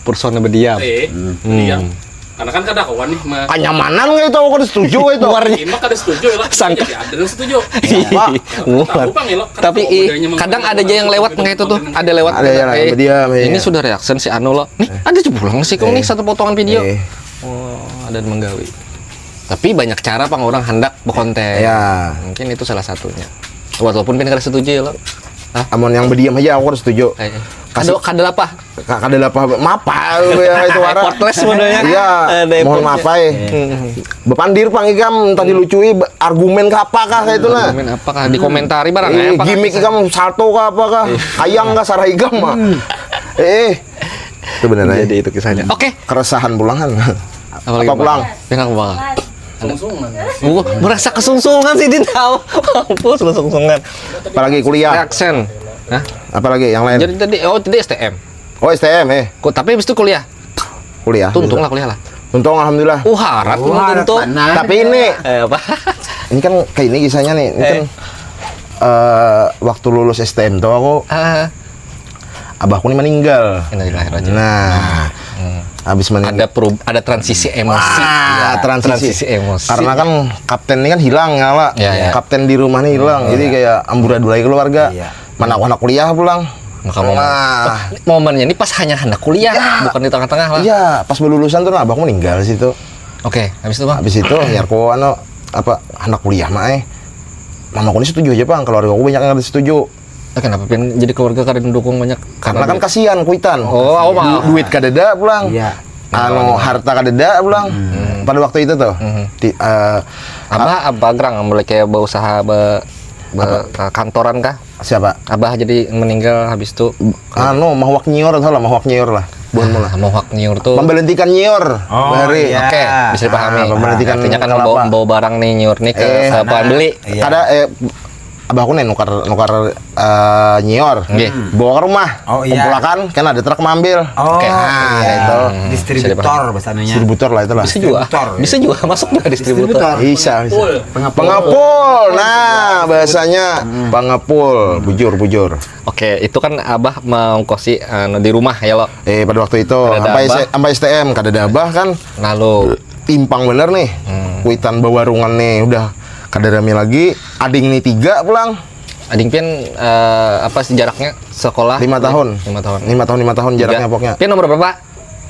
Persona berdiam. Eh, diam. Karena kan kada kawan nih mah. Kenyamanan nggak itu, aku kada setuju itu. Keluarnya. Ini mah kada setuju ya lah. Sangka. Jadi ada yang setuju. Pak. Muat. Tahu, Bang, ya, lo. Kan Tapi kalau i, budayanya mah kadang kalau ada aja yang orang lewat setuju nggak itu tuh. dengan Ada lewat. Ada yang Eh, berdiam, iya. Ini sudah reaction si Anu loh. Nih, ada aja pulang sih kok nih satu potongan video. Eh. Oh, ada yang menggawi. Tapi banyak cara pang orang hendak berkonten. Ya. Mungkin itu salah satunya. Walaupun pian kada setuju ya lo. Hah? Amun yang berdiam aja aku kada setuju. Eh, eh. Kasih- Kada, kada apa? Ka- Kada apa mapa ya itu wara. Effortless modelnya. Iya, Ada mohon effortless. maaf ai. Bepandir pang ikam, entah dilucui be- argumen ke apa kah kayak itu nah. Komen apakah dikomentari barang Eh, ya? Apakah gimmick kisah- ikam salto ke apa kah? Hayang kah sarah ikam mah? Eh, itu bener aja. Jadi itu kisahnya. Oke. Keresahan pulangan. Apalagi Apa pulang? Yang apa? Sungsungan. Gua merasa kesungsungan sih, Din, tahu. Mampus lu sungsungan. Apalagi kuliah. Reaction. Hah? Apalagi yang lain? Jadi tadi, oh, tadi S T M. Oh, S T M eh. Kok tapi habis itu kuliah. Kuliah. Tuntung lah kuliah lah. Tuntung, alhamdulillah. Uh, harat Wah, tuntung. mana? Tapi ini Eh, apa? Ini kan kayak ini kisahnya nih. Ini Eh. kan eh, waktu lulus S T M tuh aku, Ah, abahku nih meninggal. Innalillahi wa inna ilaihi raji'un. Nah, habis meninggal. Ada peru- ada transisi emosi. Ah, Ya, transisi. Transisi emosi. Karena kan kapten ini kan hilang ya lah. Ya, ya. Kapten di rumah nih hilang. Jadi kayak amburadulai keluarga. Iya. Mana aku anak kuliah pulang. Maka momen, Nah, momennya ini pas hanya hendak kuliah, bukan di tengah-tengah lah. Iya, pas lulusan tuh nah, abahku meninggal situ. Oke, habis itu, Bang? Habis itu nyarku anu apa anak kuliah mah eh. Mamaku ini setuju aja, Bang. Keluarga aku banyak yang ada setuju. Eh, kenapa pian jadi keluarga kada mendukung banyak? Karena kan kasihan kuitan. Oh, oh, Du- maaf. duit kadada pulang. Iya. Anu harta kadada pulang. Pada waktu itu tuh. Di, eh, Apa apa gerang mulai kayak berusaha be, be- kantoran kah? Siapa? Abah jadi meninggal habis itu Anu, mahuak nyiur atau lah, mahuak nyiur lah. Bukan mula. Mohak nyiur tuh. Memberhentikan nyiur. Oh, Bahari. iya. Oke, bisa dipahami. Ah, memberhentikan Artinya kan kelapa. bawa, bawa barang nih nyiur nih ke, Eh, ke pembeli. Iya. Kada eh abahku nih nukar nukar eh, nyiur. Nggih. Bawa ke rumah. Oh, iya. Kumpulakan kan ada truk mambil. Oh, Oke. Ah, itu. Distributor bahasanya. Distributor lah itulah. Bisa juga. Distributor. Bisa juga masuk juga distributor. Bisa, bisa. Pengepul. Pengepul. Nah, bahasanya pengepul, bujur, bujur. Oke, itu kan abah mengkosi anu, di rumah ya lo. Eh pada waktu itu Kada ada sampai abah. se- sampai S T M kada ada abah kan Lalu timpang bener nih. Kuitan bawarungan nih udah kada rame lagi. Ading nih tiga pulang. Ading pian eh, apa sih jaraknya sekolah? Lima tahun. Lima tahun. Lima tahun, lima tahun jaraknya Tiga. pokoknya. Pian nomor berapa?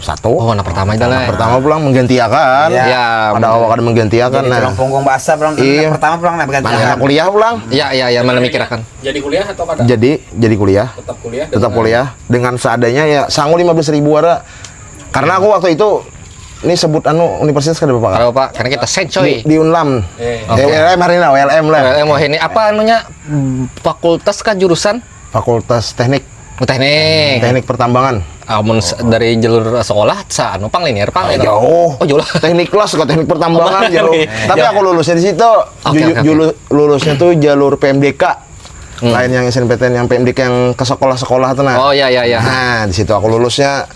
satu. Oh, anak pertama itu lah. Pertama pulang menggantiakan. Iya. Ya, ada awak ada menggantiakan. Jadi nah, tulang punggung basah pulang. Iya. Anak pertama pulang nah, menggantiakan. Nah, kuliah pulang. Ya, ya, ya, mana mikirakan. Jadi kuliah atau kada? Jadi, jadi kuliah. Tetap kuliah. Tetap kuliah dengan seadanya ya, sangu lima belas ribu wara. Karena aku waktu itu ini sebut anu universitas kada apa-apa. Kada apa-apa, karena kita sencoy. Di, di Unlam. Eh. Eh, oke. W L M hari ini, W L M lah. W L M wah ini apa anunya? Fakultas kah jurusan? Fakultas Teknik. Oh, teknik. Teknik pertambangan. Amun se- dari jalur sekolah, sa anu pang linear pang itu. Jauh. Oh, jauh lah. Teknik kelas ke teknik pertambangan jauh. Iya. Tapi aku lulusnya di situ. Oke, oke, oke. Lulusnya tuh jalur P M D K. Hmm. Lain yang S N P T N, yang P M D K yang ke sekolah-sekolah tuh nah. Oh, iya, iya, iya. Nah, di situ aku lulusnya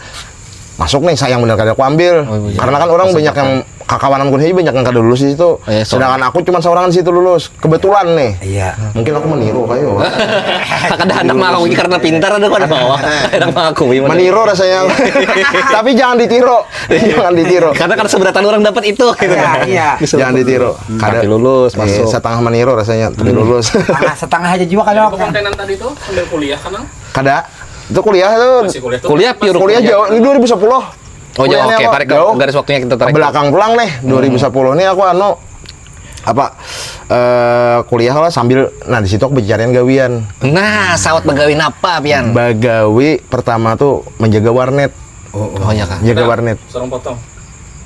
masuk nih, sayang bener kada aku ambil. Oh, iya. Karena kan orang banyak yang kakawanan kuliah banyak yang kada lulus di situ. Iya, soalnya. Sedangkan aku cuma seorang di situ lulus. Kebetulan nih. Iya. Mungkin aku meniru kayu. Kada handak mengakui karena pintar ada kada bawa. Handak mengakui. Meniru rasanya. Tapi jangan ditiru. Jangan ditiru. Karena kada seberatan orang dapat itu gitu. Iya, iya. Jangan ditiru. Kada. Tapi lulus, iya, masuk. Setengah meniru rasanya, tapi lulus. Setengah, setengah aja juga kalau aku. Kontenan tadi tuh sambil kuliah kan, Nang? Kada. Itu kuliah tuh. Masih kuliah tuh. Kuliah pure kuliah jauh. Ini dua ribu sepuluh. Oh, jauh. Kuliahnya oke, tarik jauh. Garis waktunya kita tarik. Belakang pulang nih, dua ribu sepuluh nih aku anu apa eh kuliah lah sambil nah di situ aku pencarian gawian. Nah, sawat bagawi napa pian? Bagawi pertama tuh menjaga warnet. Oh, oh. Oh, iya kah? Jaga warnet. Sorong potong.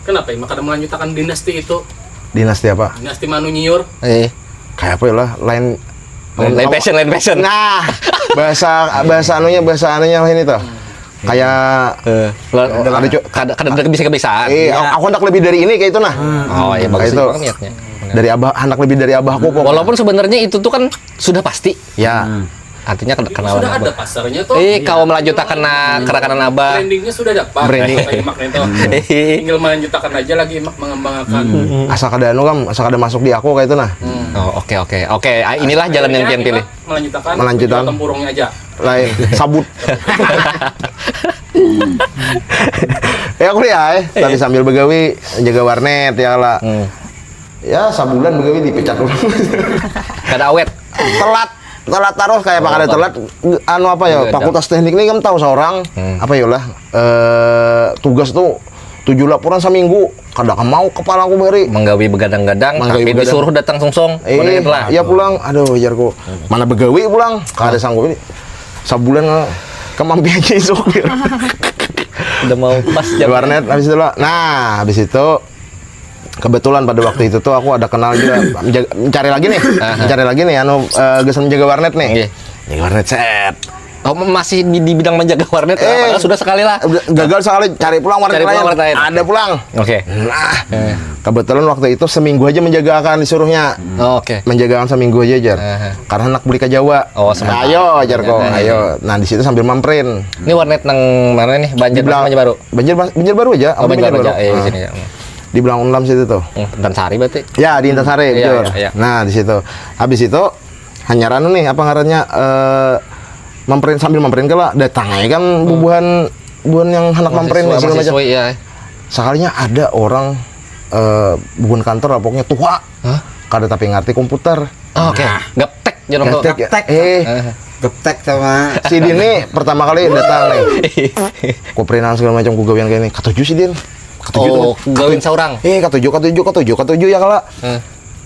Kenapa ya kada melanjutakan dinasti itu? Dinasti apa? Dinasti Manu Nyiur. Eh. Kayak apa ya lah? Lain lain, lain passion, lain passion. Nah, bahasa bahasa anunya bahasa anunya lah ini tuh. Kayak eh, ada kada kada bisa kebiasaan. Eh, aku hendak lebih dari ini kayak itu nah. Oh iya, bagus itu niatnya. Dari abah hendak lebih dari abahku pokoknya. Walaupun sebenarnya itu tuh kan sudah pasti. Ya. Artinya kenal sudah ada pasarnya tuh. Eh, kalau melanjutkan kena kerakanan abah. Brandingnya sudah dapat. Branding. Tinggal melanjutkan aja lagi mak mengembangkan. Asal kada anu kam, asal kada masuk di aku kayak itu nah. Oh, oke oke. Oke, inilah jalan yang pian pilih. Melanjutkan. Melanjutkan. Tempurungnya aja. Lain, sabut. Ya kuliah eh, tapi sambil begawi jaga warnet ya lah. Ya sabulan begawi dipecat dulu. Kada awet. Telat telat terus kayak apa kada telat anu apa ya fakultas teknik ini kan tahu seorang apa ya lah eh, tugas tuh tujuh laporan seminggu kada mau kepala aku beri menggawi begadang-gadang tapi disuruh datang sungsung eh, ya pulang aduh jarku mana begawi pulang kada sanggup ini sabulan kemampiannya isuk udah mau pas jam warnet habis itu lah nah habis itu kebetulan pada waktu itu tuh aku ada kenal juga mencari lagi nih mencari lagi nih anu uh, gesan menjaga warnet nih okay. Menjaga warnet set Oh, masih di, di bidang menjaga warnet eh, padahal sudah sekali lah. Gagal sekali cari pulang warnet cari pulang warnet lain. Ada pulang. Oke. Okay. Nah, eh. Kebetulan waktu itu seminggu aja menjagakan disuruhnya. Oh, oke. Okay. Menjagakan seminggu aja jar. Uh-huh. Karena anak beli ke Jawa. Oh, sementara. Ayo jarko, ayo. Nah, di situ sambil mamprin. Ini warnet nang mana nih? Banjar Dibilang, Banjar Baru. Banjar Banjar Baru aja. Oh, Banjar Baru. Aja. Eh, di sini ya. Di Belang Unlam situ tuh. Hmm, Intan Sari berarti. Ya, di Intan Sari, iya, betul. Iya, iya. Nah, di situ. Habis itu hanyar anu nih apa ngarannya eh memprint sambil memprint kala datang aja kan bubuhan bubuhan yang hendak memprint mahasiswa, segala macam. Mahasiswa, iya. Sekalinya ada orang eh bubuhan kantor lah pokoknya tua. Hah? Kada tapi ngerti komputer. Oh, oke. Nah. Gaptek jalan tuh. Gaptek, gaptek. Eh. Gaptek sama si Din nih pertama kali datang nih. Ku printan segala macam ku gawian kayak ini. Katuju si Din. Katuju oh, tuh. Gawian seorang. Eh, katuju, katuju, katuju, katuju ya kala. Eh.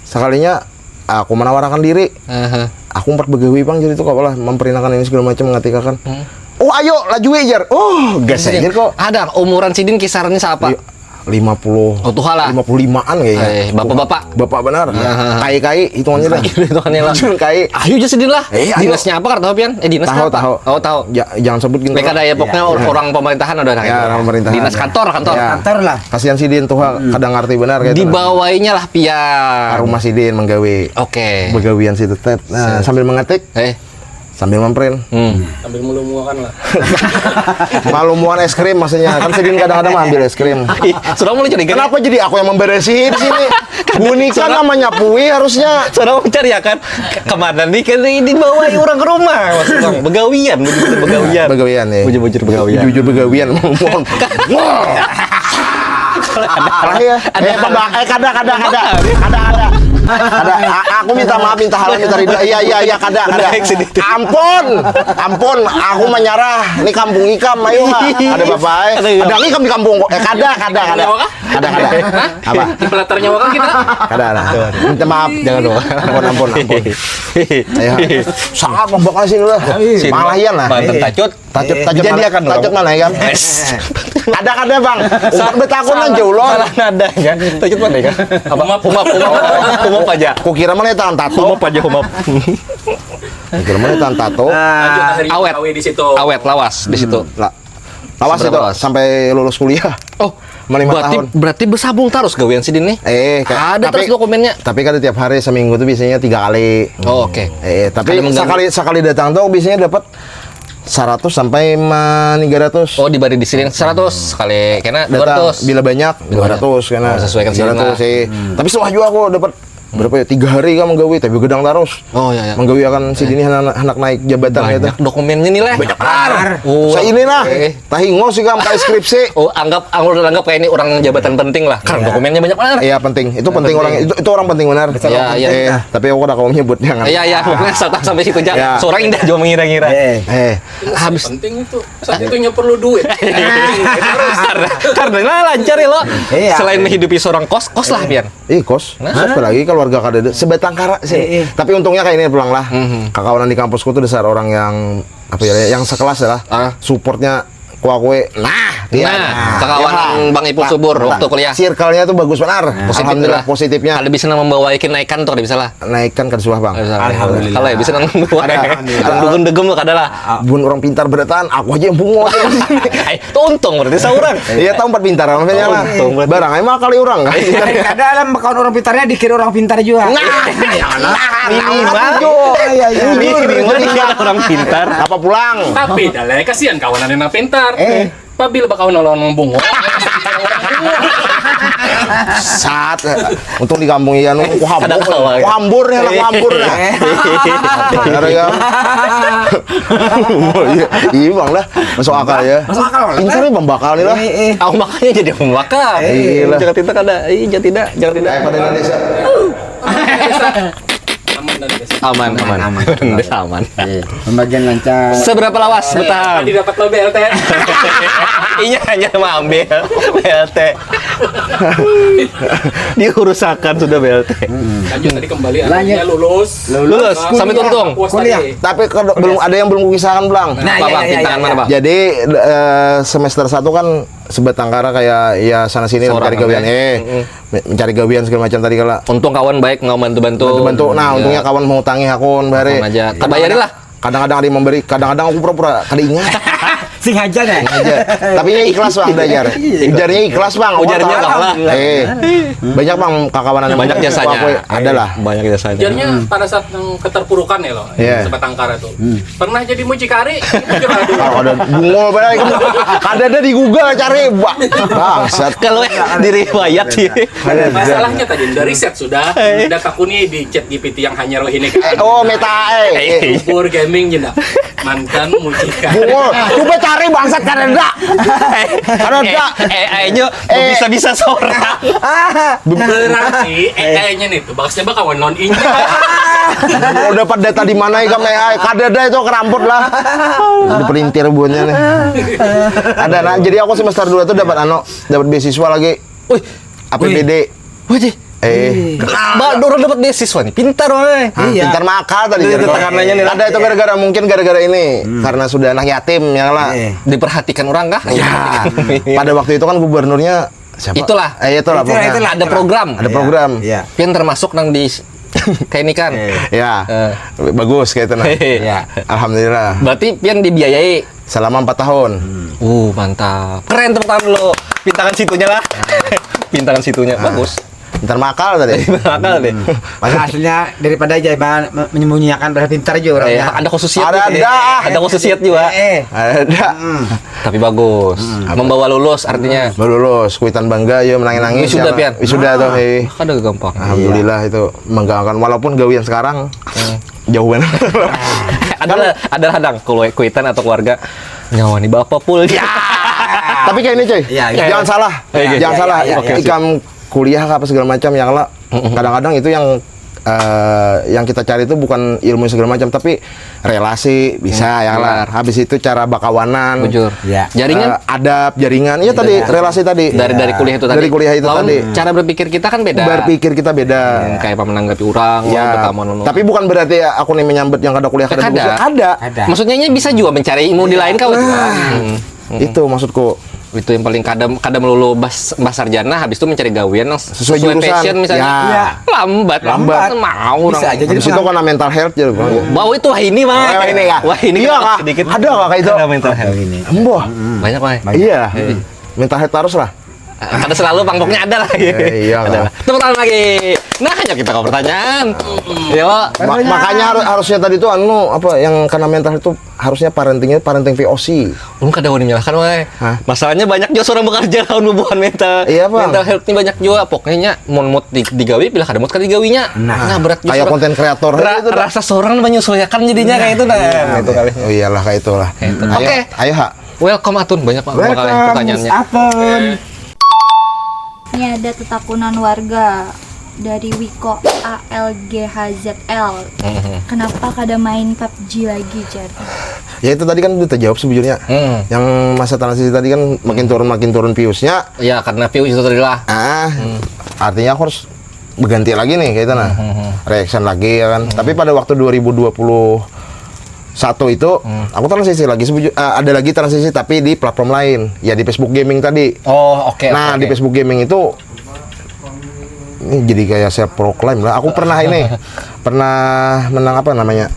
Sekalinya aku menawarakan diri. Aha. Aku empat begawi pang jadi tuh kapalah memperinakan ini segala macam mengatikakan. Hmm. Oh ayo laju jar. Oh gas aja kok. Ada umuran sidin kisarannya siapa? Lima puluh. Oh tuh lah. Lima puluh limaan kayaknya. Eh, bapak-bapak. Bapak benar. Kai-kai hitungannya lah. Hitungannya lah. Kai. Ayo aja sidin lah. Eh, ayo. Dinasnya apa kartu pian? Eh dinas tahu tahu. Oh tahu. Ja, jangan sebut gitu. Mereka ada ya pokoknya ya. Orang pemerintahan ada ya, orang pemerintahan. Dinas kantor kantor. Ya. Kantor lah. Kasihan sidin tuh hmm. Kadang ngerti benar gitu. Dibawainya lah pian. Rumah sidin menggawe. Oke. Okay. Begawian situ tet. Nah, sambil mengetik. Eh. Sambil memprint. Hmm. Sambil melumuakan lah. Melumuakan es krim maksudnya. Kan sidin kadang-kadang ambil es krim. Sudah mulai curiga. Kenapa jadi aku yang memberesi di sini? Bunika namanya pui harusnya. Sudah mencari ya kan. Kemana nih kan ini bawa orang ke rumah. Maksudnya begawian, bujur begawian. Begawian ya. Bujur-bujur begawian. Jujur begawian. Wah. Ada ya. Ada. Eh, kada kada kada. Kada ada. Ada aku Minta maaf, minta halal, minta ridho. Iya, iya, iya, kada, kada. Ampun, ampun, aku menyerah. Ini kampung ikam, ayo ha. Ada bapak, eh. Ada ikam di kampung, eh, kada, kada, kada. Kada, kada. Apa? Di pelatarnya wakang kita. Kada, kada. Minta maaf, jangan dulu. Ampun, ampun, ampun. Ayo. Sangat membakar sini lah. Malahian lah. Mantan tacut. Tacut, tacut mana? Tacut mana, ya kan? Ada, ada, Bang. Umpat betakun aja, ulun. Salah nadanya. Tacut mana, ya kan? Apa? Humap, humap, humap. Humap aja. Kukira mana tangan tato. Humap aja, humap. Kukira mana tangan tato. Awet. Awet, lawas di situ. Lawas itu sampai lulus kuliah. Oh, lima tahun. Berarti bersambung terus gawian sidin nih. Eh, ada terus dokumennya. Tapi kada tiap hari, seminggu tuh biasanya tiga kali. Oh, oke. Eh, tapi sekali, sekali datang tuh biasanya dapat seratus sampai ma-, tiga ratus. Oh, dibari di sini seratus sekali kena dua ratus. Bila banyak, dua ratus kena. Oh, sesuaikan sih. Tapi suah juga aku dapat berapa ya? Tiga hari kan menggawi, tapi gedang terus. Oh, ya, ya. Menggawi akan si dini anak, anak naik jabatan gitu. Banyak dokumennya nih, Leh. Banyak benar. Oh, saya ini nah. Tahingo sih kamu kayak skripsi. Oh, anggap, anggap, anggap kayak ini orang jabatan penting lah. Karena dokumennya banyak benar. Iya, penting. Itu penting orang, itu, itu orang penting benar. Iya, iya. Tapi aku udah kau nyebut jangan. Iya, iya, pokoknya sampai situ aja. Seorang indah juga mengira-ngira. Eh, habis penting itu. Saat itunya perlu duit. Karena, karena lancar ya lo. Iya. Selain menghidupi seorang kos, kos lah pian. Ih, kos. Nah. Siapa lagi keluarga kadada sebatang kara sih. Tapi untungnya kayak ini pulang lah. Kakawanan di kampusku tuh dasar orang yang apa ya, yang sekelas ya lah. Supportnya kua kue. Nah, dia. Nah, kakawanan Bang Ipul Subur waktu kuliah. Circle-nya tuh bagus benar. Positif. Alhamdulillah, positifnya. Kada bisa nang membawa kenaikan tuh, kada bisa lah. Naik kan kada suah, Bang. Alhamdulillah. Kalau ya bisa nang buat. Ada. Dugem-dugem lo kada lah. Bun orang pintar berataan, aku aja yang bungul. Eh, itu untung berarti seorang. Iya, tahu empat pintar maksudnya lah. Untung berarti. Barang emang kali orang kan. Kada alam bakawan orang pintarnya dikira orang pintar juga. Nah, ya Allah. Minimal. Iya, iya. Minimal dikira orang pintar. Apa pulang? Tapi dah lah, kasihan kawanan yang pintar. Eh. Pabila bakawan lawan wong bungul. Sat. Untung di kampung iya nu kuhambur. Kuhambur nih lah, kuhambur lah. Ada ya. Iya, iya, Bang lah. Masuk akal ya. Masuk akal. Ini kan pembakal nih lah. Aku makanya jadi pembakal. Iya lah. Jangan tidak ada. Iya, jangan tidak, jangan tidak. Pada Indonesia. Aman, aman. Aman, aman. Aman. Pembagian lancar. Seberapa lawas bertahan? Tadi dapat lo B L T. Iya, hanya mengambil B L T. Diurusakan sudah B L T. Lanjut tadi kembali, akhirnya lulus. Lulus. Sampai tuntung. Kuliah. Tapi kalau belum ada yang belum kukisahkan, Blang. Nah, apa? Pintangan mana, Bang? Jadi, eh, semester satu kan sebatang kara kayak ya sana sini mencari gawian. Eh, mencari gawian segala macam tadi kala. Untung kawan baik nggak bantu-bantu. Bantu-bantu. Nah, untungnya kawan mau tangi akun bare. Aja. Tabayari lah. Kadang-kadang ada yang memberi, kadang-kadang aku pura-pura kada ingat. Sengaja deh. Sengaja. Tapi ini ikhlas, Bang, belajar. Ujarnya ikhlas, Bang. Ujarnya, Bang, lah. Eh, banyak, Bang, kakawanan yang banyak jasanya. Ada lah. Banyak jasanya. Ujarnya pada saat yang keterpurukan ya lo, sebatang kara tuh. Pernah jadi mucikari, mucikari. Kalau ada bungul bae, kada ada di Google cari. Bangsat. Kalau diriwayat sih. Masalahnya tadi udah riset sudah, udah takuni di chat G P T yang hanya roh ini kan. Oh, meta, eh. Ukur gaming jenda. Mantan mucikari. Bungul. Coba cari bangsat kada ada. Kada ada. Eh, eh, ayo, bisa-bisa seorang. Berarti, eh, kayaknya nih, tuh, bangsnya bakawan non ini. Udah pada data di mana ikam A I? Kada ada itu keramput lah. Dipelintir buahnya nih. Ada nah, jadi aku semester dua tuh dapat anu, dapat beasiswa lagi. Wih, A P B D. Wih, eh. Ba, orang dapat beasiswa nih, pintar wah. Pintar makal tadi. Ada itu gara-gara mungkin gara-gara ini karena sudah anak yatim ya lah. Diperhatikan orang kah? Ya. Pada waktu itu kan gubernurnya siapa? Itulah. Eh, itulah, itulah, pokoknya. Itulah, ada program. Ada program. Iya. Pian termasuk nang di kayak ini kan. Ya. Bagus kayak itu nah. Iya. Alhamdulillah. Berarti pian dibiayai selama empat tahun. Uh, mantap. Keren tepuk tangan dulu. Pintangan situnya lah. Pintangan situnya. Bagus. Ntar makal tadi. Makal deh. Masa aslinya daripada aja menyembunyikan pada pintar juga orangnya. Ada khususnya. Ada, ada. Ada khususnya juga. Ada. Tapi bagus. Membawa lulus artinya. Lulus, kuitan bangga ya, menangis-nangis. Wisuda, pian? Wisuda tuh, eh. Kada gampang. Alhamdulillah itu menggangkan walaupun gawian sekarang jauh banget. Ada, ada hadang kuitan atau keluarga nyawa nih bapak pul. Tapi kayak ini, cuy. Jangan salah. Jangan salah. Ikam kuliah apa segala macam ya kalau kadang-kadang itu yang eh, yang kita cari itu bukan ilmu segala macam, tapi relasi bisa ya lah. Habis itu cara bakawanan, Bujur. Ya. Jaringan eh, adab, jaringan, iya tadi relasi tadi. Dari dari kuliah itu tadi. Dari kuliah itu Lawan tadi. Cara berpikir kita kan beda. Berpikir kita beda. Hmm, kayak apa menanggapi orang, Ya, orang pertama, tapi bukan berarti aku nih menyambut yang kada kuliah kada Kada. bagus. Ada. Ada. Maksudnya ini bisa juga mencari ilmu di lain kau juga. Hmm. Itu maksudku. Itu yang paling kada kada melulu bas, bas sarjana, habis itu mencari gawian yang Sesuai sesuai jurusan. Passion misalnya. Ya. Lambat. Lambat. Mau orang. Bisa aja jadi Habis itu kena mental health jadi. Wah, itu wah ini mah. Wah, ini ya. Wah, ini Iya kena kah? Sedikit. Ada kah kayak itu? Kena mental health. Ini. Emboh. Banyak lah. Iya. Mental health harus lah. Kada selalu pangkoknya ada lah. Eh, iya Ada lah. Tepuk tangan lagi. Nah, hanya kita ke pertanyaan. Yo. Ma- makanya harus harusnya tadi tuh anu apa yang kena mental itu harusnya parentingnya parenting V O C. Ulun kada wani menyalahkan wae. Hah? Masalahnya banyak juga orang bekerja lawan bubuhan mental. Iya, Bang. Mental health ini banyak juga. Pokoknya mun mood di, digawi pilih kada mood kada digawinya. Nah. Nah, berat juga. Kayak konten kreator Ra- itu dah. Rasa seorang menyesuaikan jadinya kayak itu nah. Gitu kali. Oh iyalah kayak itulah. Oke. Ayo ha. Welcome Atun, banyak banget Welcome, pertanyaannya. Atun. Ini ada tetakunan warga dari Wiko A L G H Z L. Kenapa kada main PUBG lagi, jar? Ya itu tadi kan udah terjawab sebujurnya. Hmm. Yang masa transisi tadi kan makin turun makin turun viewsnya. Ya karena view itu tadi lah. Ah, artinya aku harus berganti lagi nih kayak itu nah. Reaction lagi ya kan. Tapi pada waktu dua ribu dua puluh satu itu aku transisi lagi sebujur ah, ada lagi transisi tapi di platform lain. Ya di Facebook Gaming tadi. Oh, oke. Nah, oke, di oke. Facebook Gaming itu ini jadi kayak self proclaim lah. Aku pernah ini pernah menang apa namanya?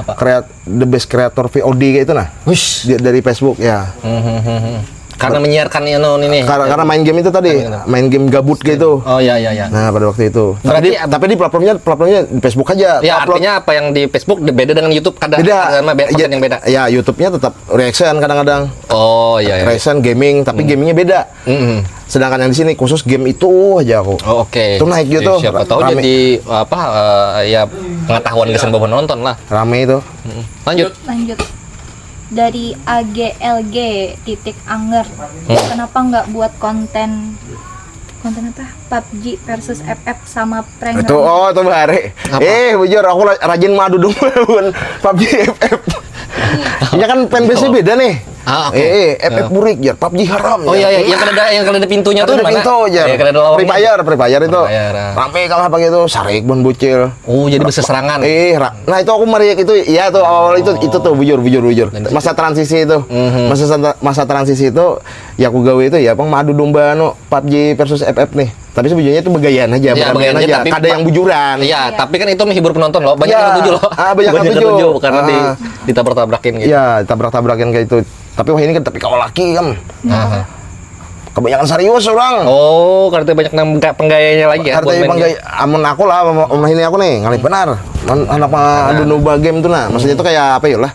Apa? Create the best creator V O D kayak itu nah. Wush. Di- dari Facebook ya. Hmm, hmm, hmm, hmm. Karena menyiarkan ini ini. Karena, karena main game itu tadi, main game gabut gitu. Oh ya ya ya. Nah, pada waktu itu. Berarti tapi, di- tapi di platformnya platformnya di Facebook aja. Ya Upload. Artinya apa yang di Facebook de- beda dengan YouTube kada Beda. ada sama be- konten Ya- yang beda. Ya, YouTube-nya tetap reaction kadang-kadang. Oh iya iya. Reaction gaming, tapi gamingnya beda. Mm-mm. Sedangkan yang di sini khusus game itu aja aku. Oh, oke. Itu naik gitu. Ya, siapa tahu Rame. Jadi apa eh, ya pengetahuan kesan bawa nonton lah. Rame itu. Lanjut. Lanjut. Dari A G L G titik anger. Kenapa nggak buat konten konten apa? PUBG versus F F sama prank. Itu oh itu bahari. Eh bujur aku la- rajin madu dong lawan PUBG F F. Ya kan fanbase beda nih. Ah, oke. Eh, eh, F F burik jar, PUBG haram. Oh ya. iya iya, yang kada ada yang kada ada pintunya Ada tuh di mana? pintu jar. Iya, kada ada lawangnya. Free Fire, Free Fire itu. Free Fire, ah. Rame kalah pakai itu, sarik ban bocil. Oh, jadi berseserangan. Eh, ra- nah itu aku meriak itu, iya tuh awal itu itu tuh bujur bujur bujur. Masa transisi itu, masa santa- masa transisi itu, ya aku gawe itu ya, pang madu domba anu PUBG versus F F nih. Tapi sebujurnya itu begayaan aja, Ya, beranian begayaan aja, aja. Tapi Kada yang bujuran. Iya, tapi kan itu menghibur penonton loh. Banyak Ya. yang setuju loh. Ah, banyak yang setuju. Karena di Ah. ditabrak-tabrakin gitu. Ya, tabrak-tabrakin kayak itu. Tapi wah ini kan tapi kau laki kan. Aha. Kebanyakan serius orang. Oh, karena banyak nang pengga- penggayanya lagi ya. Karena Buat main penggai amun aku lah amun amun ini aku nih ngalih benar. Man- Anak mah adu domba game tuh nah. Maksudnya itu kayak apa ya lah?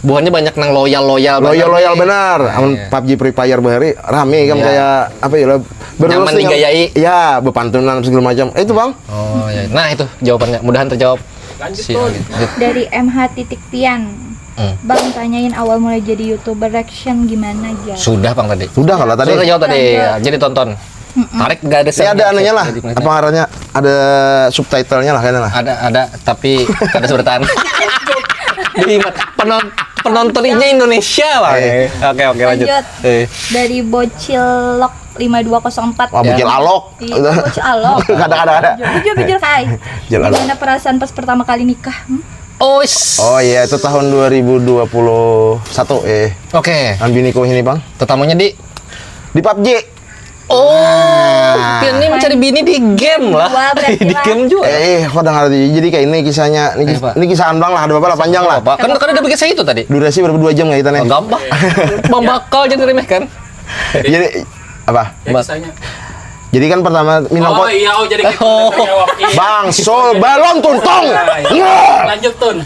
Buhannya banyak nang loyal-loyal. Loyal loyal nih. benar. Amun PUBG Free Fire bahari rame kan Iya. kayak apa ya lah? Nyaman dengan- digayai. Ya, bepantunan segala macam. Eh, itu Bang. Oh, ya. Nah, itu jawabannya. Mudahan terjawab. Si- Dari M H titik Pian. Hmm. Bang, tanyain awal mulai jadi YouTuber reaction gimana aja? Sudah, Bang, tadi. Sudah kalau tadi. Sudah terjawab tadi. Lanjut. Ya, jadi tonton. Tarik gak ada Ini ada anunya lah. Apa ngarannya? Ada subtitlenya lah kayaknya lah. Ada ada tapi ada sebutan. Jadi penonton penontonnya Indonesia lah. Eh. Oke oke lanjut. Lanjut. Eh. Dari Bocilok lima dua kosong empat. Wah, bocil alok. Iya, Bocil Alok. Kada, kada, kada. Jujur, jujur, Kai. Jalan. Gimana perasaan pas pertama kali nikah? Hmm? Oh, is- Oh iya, itu tahun dua ribu dua puluh satu eh. Oke. Ambil Niko ini, Bang. Tetamunya di Di PUBG. Oh, Pian ini mencari bini di game lah. Dua berarti Di lah. game juga. Eh, eh, kok dengar jadi kayak ini kisahnya. Ini, Apa? ini kisah Bang lah, ada apa lah panjang lah. Apa? Kan kan ada kisah itu tadi. Durasi berapa dua jam nggak kita nih? Oh, gampang. Bang bakal jadi remeh kan? Jadi apa? Bang. Jadi kan pertama minang Oh kok iya, oh jadi kita Oh. jawab. Iya. Bang Sol balon tuntong. Wah, Lanjut Tun.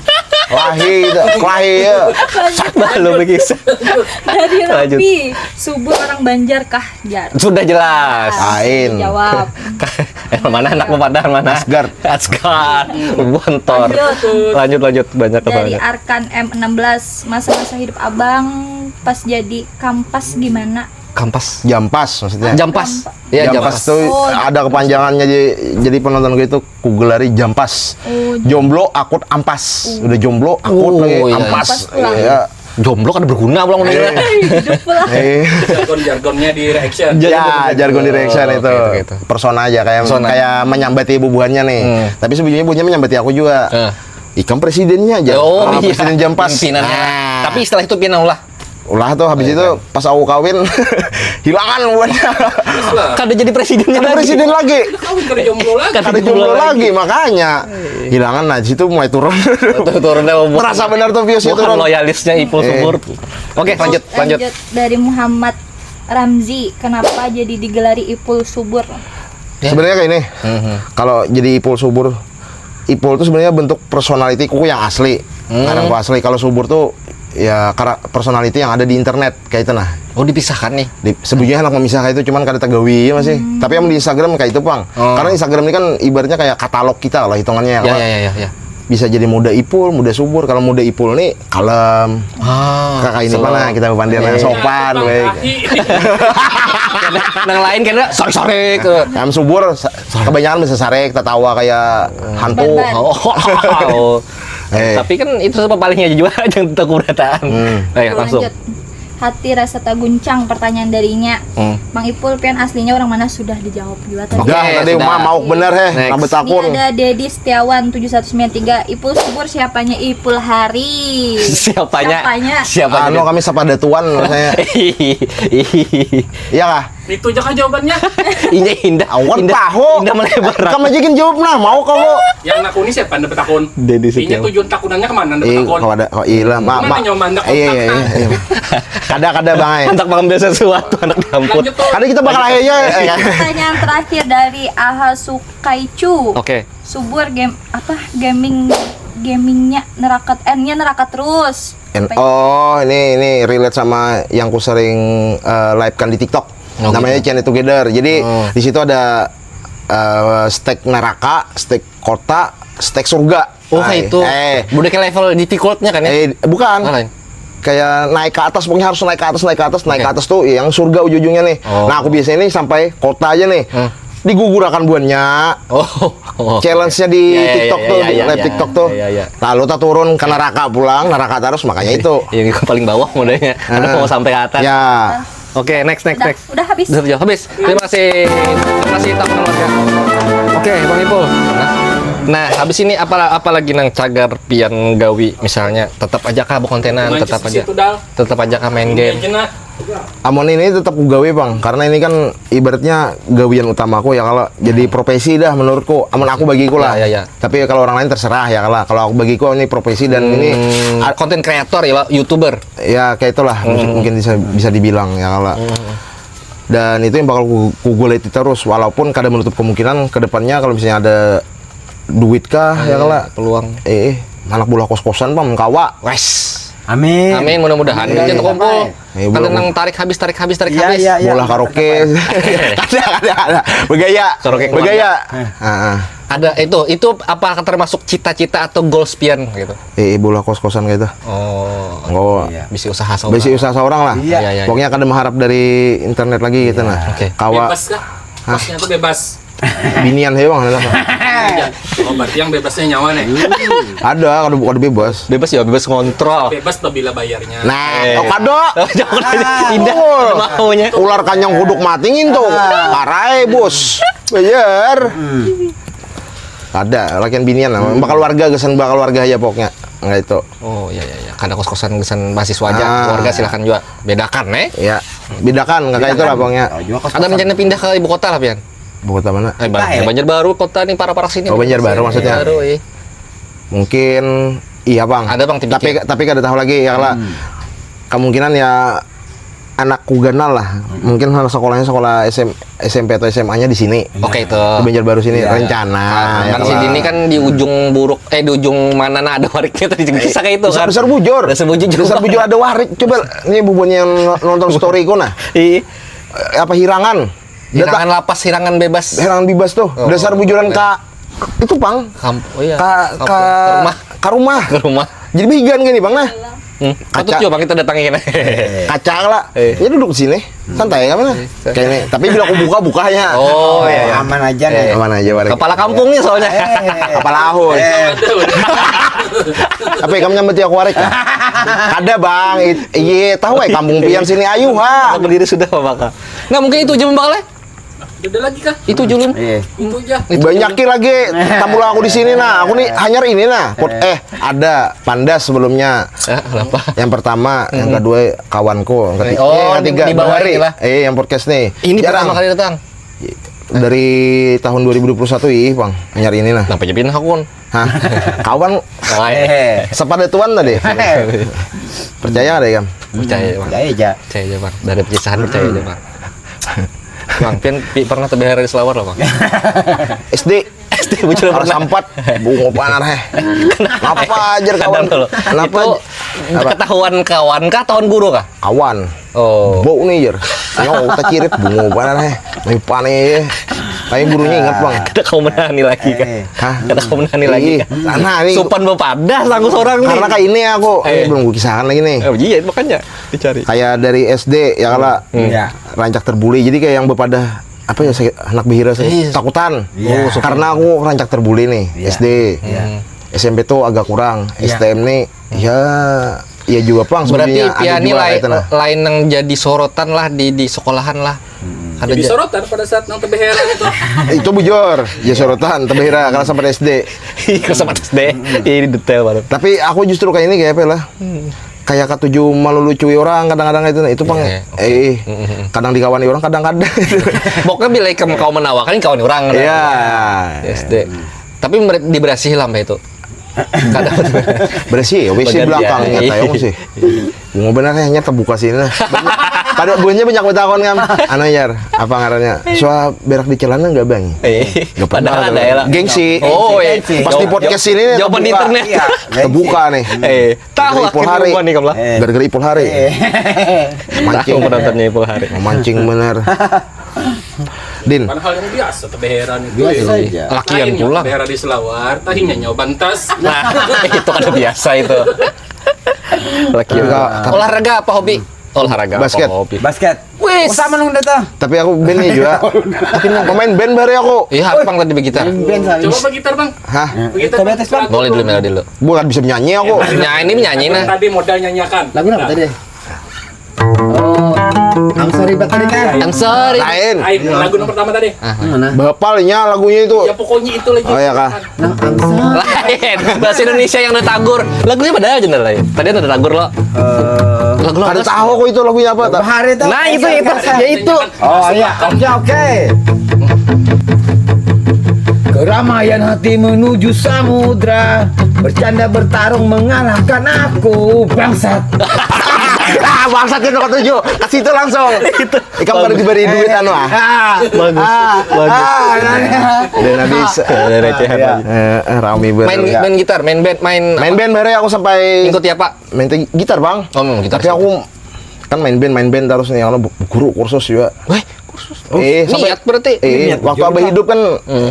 Kelahi itu, kelahi ya. Belum lagi. Dari Lanjut. Rapi, subur orang Banjar kah? Jar. Sudah jelas. Lain. Jawab. Eh, mana anak pepadan mana? Asgard. Asgard. Bontor. Lanjut. Lanjut lanjut banyak Dari kesannya. Arkan M enam belas, masa-masa hidup abang pas jadi kampas gimana? Kampas. Jampas maksudnya. Jampas. Ya, Jampas jampas. Tuh ada kepanjangannya, jadi, jadi penonton gue itu kugelari Jampas. Oh, Jomblo akut ampas. Udah jomblo akut Oh, lagi iya. ampas. Ampas pulang. Iya. Jomblo kada berguna pulang udah. Hidup lah. Eh. Jargon-jargonnya di reaction. Ja- Ya, betul, jargon di betul. reaction Oke, itu. oke, oke. Persona aja kayak Persona. kayak menyambati bubuhannya nih. Hmm. Tapi sebelumnya bubuhannya menyambati aku juga. Eh. Ikam presidennya aja. Oh, Ah, iya. Presiden Jampas. Pimpinannya. Nah. Tapi setelah itu pian ulah. Ulah tuh habis itu pas aku kawin hilangan bubuhannya. Terus lah. Kada jadi presidennya Ada lagi. presiden lagi. Kawin kada jomblo lagi. Kada Ada jomblo jomblo lagi. Lagi makanya. Hilangan, nah di situ mulai turun. Tuh, turun dah, Bu. Terasa benar tuh viewsnya Bukan turun. Loyalisnya Ipul Eh. Subur. Oke, lanjut, lanjut. Dari Muhammad Ramzi, kenapa jadi digelari Ipul Subur? Ya. Sebenarnya kayak ini. Mhm. Kalau jadi Ipul Subur, Ipul tuh sebenarnya bentuk personality ku yang asli. Hmm. Ngaranku asli. Kalau Subur tuh ya karena personality yang ada di internet kayak itu nah. Oh, dipisahkan nih. Di, sebujurnya anak memisah kayak itu, cuman kada tagawi ya masih. Tapi yang di Instagram kayak itu pang. Oh. Karena Instagram ini kan ibaratnya kayak katalog kita lah hitungannya ya. Ya, Kalau ya, ya, ya, ya. Bisa jadi muda Ipul, muda Subur. Kalau muda Ipul nih kalem. Ah, Kakak ini slow. mana kita pandir yang Eh. sopan, baik. Ahi. Nang lain kena sore-sore ke. Yang Subur sa- kebanyakan bisa sarek, tertawa kayak hantu. Barbar. Oh. Eh. Tapi kan itu sama palingnya juga jangan takut berataan. Hmm. Ayo, langsung. Lanjut. Hati rasa taguncang, pertanyaan darinya. Hmm. Mang Ipul, pian aslinya orang mana? Sudah dijawab juga tadi. Dah, Oke, tadi sudah. Uma mau bener heh, Next. rambut Ini takun. Ada Dedi Setiawan tujuh satu sembilan tiga. Ipul Subur siapanya Ipul Hari? Siapanya? Siapanya? Siapanya? Anu kami sapa ada tuan saya. Iya kah? Itu aja kah jawabannya. Indah, indah. Awan Indah, paho. Indah melebar. Kamu aja gin jawab nah, mau kamu. Yang nakuni siapa anda betakun? Dedi Ini Setiawan. Tujuan takunan ke mana anda Iya, betakun? kalau ada, oh, iya lah, mak, Mana mak. nyaman dah Iya, iya, kontak, iya, iya. Kada, kada bang. Eh. Hendak mengambil sesuatu anak dampur. Lanjut tuh. Kada kita bakal aja. Eh, kan? Pertanyaan terakhir dari Aha Sukaicu. Oke. Subur game apa, gaming, gamingnya neraka, N-nya neraka terus. En- oh, ini ini relate sama yang ku sering eh, live kan di TikTok. Oh, Namanya gitu. Chain It Together. Jadi Oh. di situ ada eh, stage neraka, stage kota, stage surga. Oh, kayak Ay, itu. Eh, Udah kayak level difficultnya kan ya? eh bukan. Mana lain? Kayak naik ke atas, pokoknya harus naik ke atas, naik ke atas, naik Oke. ke atas tuh ya, yang surga ujung-ujungnya nih. Oh. Nah, aku biasanya nih sampai kota aja nih. Hmm. Digugurakan buannya. Oh. Oh. Challenge-nya di Ya, ya, TikTok ya, tuh, ya, di ya, live ya. TikTok tuh. Ya, ya, ya. Lalu tak turun ke neraka pulang, neraka terus makanya itu. Yang paling bawah modalnya. Aduh, Ah. Mau sampai ke atas. Ya. Oke, next, next, Udah, next. udah habis. Sudah jauh habis. Terima kasih. Terima kasih Taman Warga. Oke, Bang Ipul. Nah, habis ini apa apa lagi nang cagar pian gawi misalnya tetap aja kah bekontenan, Main tetap cis aja. Itu dal. Tetap aja kah main game. Aja nah. Amun ini tetap ku gawe bang, karena ini kan ibaratnya gawian utamaku ya kalau jadi profesi dah menurutku. Amun aku bagiku lah. Ya, ya, ya. Tapi kalau orang lain terserah ya kalau kalau aku bagiku ini profesi dan ini Hmm, a- konten kreator ya, Pak, YouTuber. ya kayak itulah mungkin bisa bisa dibilang ya kalau. Dan itu yang bakal ku, ku guliti terus walaupun kada menutup kemungkinan kedepannya kalau misalnya ada duit kah ya kalau. Peluang. Eh, eh, anak bola kos-kosan bang kawa. Wes. Amin. Amin, mudah-mudahan Amin. duitnya terkumpul. Ya, Kada belum. Nang tarik habis, tarik habis, tarik Iya, habis. iya, iya. Bola karaoke. Ada ada ada. Bergaya. Karaoke Bergaya. keluarga. Heeh. Ada itu, itu apa termasuk cita-cita atau goals pian gitu? Eh, bola kos-kosan kayak itu. Oh, Oh. Iya. Bisa usaha seorang. Bisi usaha seorang lah. Iya. Iya, iya. Pokoknya kada mengharap dari internet lagi gitu nah. Oke. Kawa Bebas lah. Kosnya tuh bebas. Binian saya bang. Ada. Oh, berarti yang bebasnya nyawa nih. Ada kalau bukan bebas. Bebas ya, bebas ngontrol. Bebas apabila bayarnya. Nah, Eh. oh, kado. Jangan indah Oh. Maunya. Ular kanyang huduk mati ngintu. Parai bos. Bayar. Ada lakian binian lah. Bakal warga gesan bakal warga aja pokoknya. Enggak itu. Oh iya iya iya. Kada kos-kosan kesan mahasiswa aja. Ah. Keluarga silakan juga. Bedakan nih. Ya, bedakan enggak kayak itu lah pokoknya. Oh, juga kos-kosan. Ada rencana pindah ke ibu kota lah pian? Ibu kota mana? Eh, Ban- Kita ya? Banjarbaru kota nih para para sini. Oh, Banjarbaru maksudnya? Banjarbaru, iya. Mungkin iya bang. Ada, Bang, Tapi tipiknya. tapi kada tahu lagi ya lah. Kemungkinan ya anakku ganal lah. Mungkin anak sekolahnya sekolah S M, S M P atau S M A-nya di sini. Oke itu. Di Banjarbaru sini Iya. rencana. Nah, Ya kan lah. Sini kan di ujung buruk eh di ujung mana nah ada wariknya tadi kisah kayak itu kan. Dasar bujur. Dasar bujur. Dasar bujur ada warik. Coba nih bubuhan yang no- nonton storyku nah. Iya. Eh, Apa hirangan? Data- Hirangan lapas, hirangan bebas. Hirangan bebas tuh. Oh, Dasar bujuran bener. ka itu pang. Kamp- oh iya. Ka Kamp- ka ke rumah. Ka rumah. Ke rumah. Jadi bigan gini bang nah. Hmm, patut juga kita datangi kena. Kaca lah. Eh. Ya duduk di sini. Santai kan mana? Kayak ini. Tapi bila aku buka, bukanya. Oh, iya, iya. Aman aja nih. Aman aja barang. Kepala kampungnya soalnya. Kepala ahun. Apa kamu nyambut aku arek? Ada bang. Iya, tahu ya kampung pian sini ayu ha. Berdiri sudah apa? Nah, mungkin itu aja bakal. Ada lagi kah? Itu julun. Iya. Itu aja. Banyak lagi tamu aku di sini nah. Aku nih hanyar ini nah. Pot eh ada pandas sebelumnya. Eh, kenapa? Yang pertama, hmm. Yang kedua kawanku, yang ketiga, oh, eh, yang ketiga, di bawah hari. Lah. Eh, yang podcast nih. Ini jarang. Pertama kali datang. Dari tahun dua ribu dua puluh satu ih, Bang. Hanyar ini nah. Kenapa jadi pindah akun? Hah? Kawan. Sepada tuan tadi. Percaya ada ya, Kam? Percaya, Bang. Percaya aja. Percaya aja, Bang. Dari perpisahan percaya aja, Bang. Bang, pian pi, pernah terbehera di selawar loh, Bang? S D. S D bujur pernah. Sampat bungo panar heh. Kenapa ajar kawan? Kenapa? Itu ketahuan kawan kah, tahun guru kah? Kawan. Oh. Bau nih jer. Nyawa kita cirit bungo panar heh. Nih panih ya. Tapi gurunya ingat bang. Kada kau menani lagi kan? Hah? Kada kau menani lagi kan? Nah, ini supan bepadah sanggup seorang nih. Karena kayak ini aku. Eh. Ini belum gue kisahkan lagi nih. Oh, iya, makanya. Dicari. Kayak dari S D ya kala hmm. Ya. Rancak terbuli jadi kayak yang bepada apa ya saya, anak behira saya iya. Takutan. Iya. Oh, karena aku rancak terbuli nih iya. S D. Iya. Hmm. S M P tuh agak kurang. Iya. S T M nih ya ya juga pang sebenarnya. Berarti pian ini lain lain yang jadi sorotan lah di di sekolahan lah. Hmm. Ada jadi sorotan pada saat nang tebeheran itu. Itu bujur, ya sorotan tebeheran karena sampai S D. Iya, sampai S D. Hmm. Ini detail banget. Tapi aku justru kayak ini kayak apa lah? Hmm. Kayak katuju melulucui orang kadang-kadang itu nah itu pang yeah, okay. Eh kadang dikawani orang kadang-kadang. Pokoknya bila kamu kau menawakan kawan orang. Iya. Yeah. S D. Tapi diberasihi lah itu. Kadang bersih ya, W C belakangnya tayong sih. Bunga benar hanya terbuka sini nah. Pada buahnya banyak betakon kan. Anu yar, apa ngarannya? Suah berak di celana enggak bang? Eh, padahal ada ya. Gengsi. Oh, eh. Pas di podcast ini jawaban di internet. Terbuka nih. Eh. Tahu lah hari. Nih kamu lah. Gara-gara Ipul Hari. Mancing penontonnya Ipul Hari. Memancing benar. Din. Padahal yang biasa tebeheran itu. Biasa saja. Lakian pula. Tebeheran di selawar, tahinya nyawa bantas. Nah, itu kan biasa itu. Lakian. Olahraga apa hobi? Olahraga basket. Apa hobi? Basket. Wis. Sama nung datang. Tapi aku band nih juga. Tapi mau main band baru aku. Iya, harpang tadi begitar. Band. Coba begitar, Bang. Hah? Begitar, coba tes, Bang. Boleh dulu melodi dulu. Bukan bisa menyanyi aku. Nyanyi ini menyanyi nah. Tadi modal nyanyiakan. Lagu apa tadi? Oh, I'm sorry but tadi kan. I'm sorry. Lain. Lain, lagu nomor pertama tadi. Ah, mana? Bapalnya lagunya itu. Ya pokoknya itu lagi. Oh ya kah? Nah, I'm sorry. Lain. Bahasa Indonesia yang ada tagur. Lagunya padahal jener lain. Tadi ada tagur lo. Eh, lagu lo ada tahu kok itu lagunya apa? Bahar itu. Nah, itu itu. Ya itu. Oh iya, oke oke. Keramaian hati menuju samudra. Bercanda bertarung mengalahkan aku. Bangsat. Ah, bangsat itu ketujuh. Kasih itu langsung. Itu. Ikam kada diberi duit anu ah. Bagus. Bagus. Dan habis recehan. Rame banget. Main gitar, main band, main. Main band bareng aku sampai. Ikut ya, Pak. Main gitar, Bang. Oh, main gitar. Tapi aku kan main band, main band terus nih, kalau guru kursus juga. Weh, kursus. Eh, niat berarti. Eh, waktu abah hidup kan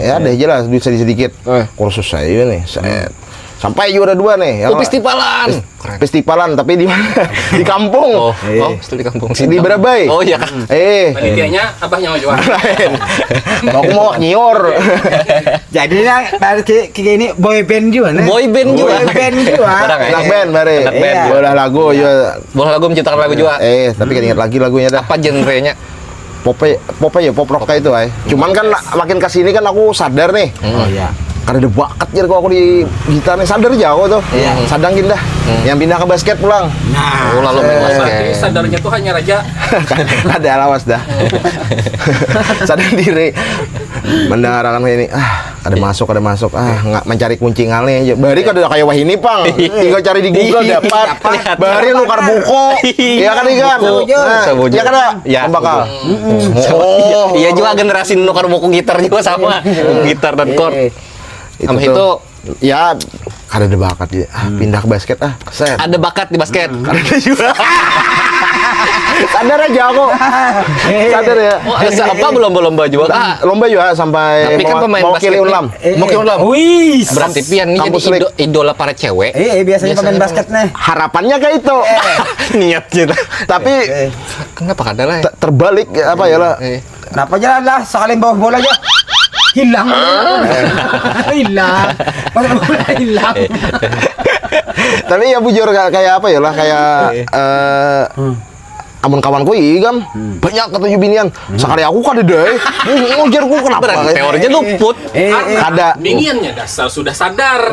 ya ada aja lah duit sedikit-sedikit. Kursus saya nih, saya sampai juara dua nih. Oh, festivalan. Festivalan tapi di mana? Di kampung. Oh, oh, di kampung. Di Berabai. Oh iya kan. Eh. Panitianya abahnya mau juara. Lain. Aku mau nyiur. Jadi lah, kayak ini boy band juga nih. Boy band juga. Boy band juga. Anak band, mari. Anak band. Bola lagu juga. Bola lagu menciptakan lagu juga. Eh, tapi kan ingat lagi lagunya dah. Apa genrenya? Pop pop ya pop rock kayak itu ay. Cuman kan makin ke sini kan aku sadar nih. Oh iya. Karena ada bakat jadi aku di gitar nih sadar aja aku tuh. Iya. Sadang gini dah. Yang pindah ke basket pulang. Nah, oh, lalu main basket. Sadarnya tuh hanya raja. Ada lawas dah. Sadar diri. Mendengarkan ini ah ada masuk ada masuk ah nggak mencari kunci ngalih aja bari kada kayak wah ini pang tinggal cari di Google dapat bari nukar buku ya kan ikan ya kan ya pembakal oh iya juga generasi nukar buku gitar juga sama gitar dan chord sama itu ya kada ada bakat ya ah, pindah ke basket ah set ada bakat di basket ada juga Sadar aja aku. Sadar ya. Oh, ada apa, belum, belum baju kah? Lomba juga sampai Tapi kan mewa- pemain mewakili basket Unlam. Nih. Mewakili Unlam. Wih. Berarti pian ini jadi Kampus League. ido- idola para cewek. Eh, eh, biasanya pemain basket nih. Harapannya kayak itu. Niat gitu. Tapi Eh, Kenapa kada lah? te- terbalik ya, apa ya lah. Eh. Kenapa aja lah, sekali bawa bola aja hilang. Hilang. Pas bola hilang. Tapi ya bujur kayak, kayak apa ya lah, kayak eh amun kawanku iya kan banyak ketujuh binian. Sekali aku kada deh. Ngujarku kenapa? Berarti teorinya luput. Eh, eh. Kada. Biniannya dasar sudah sadar.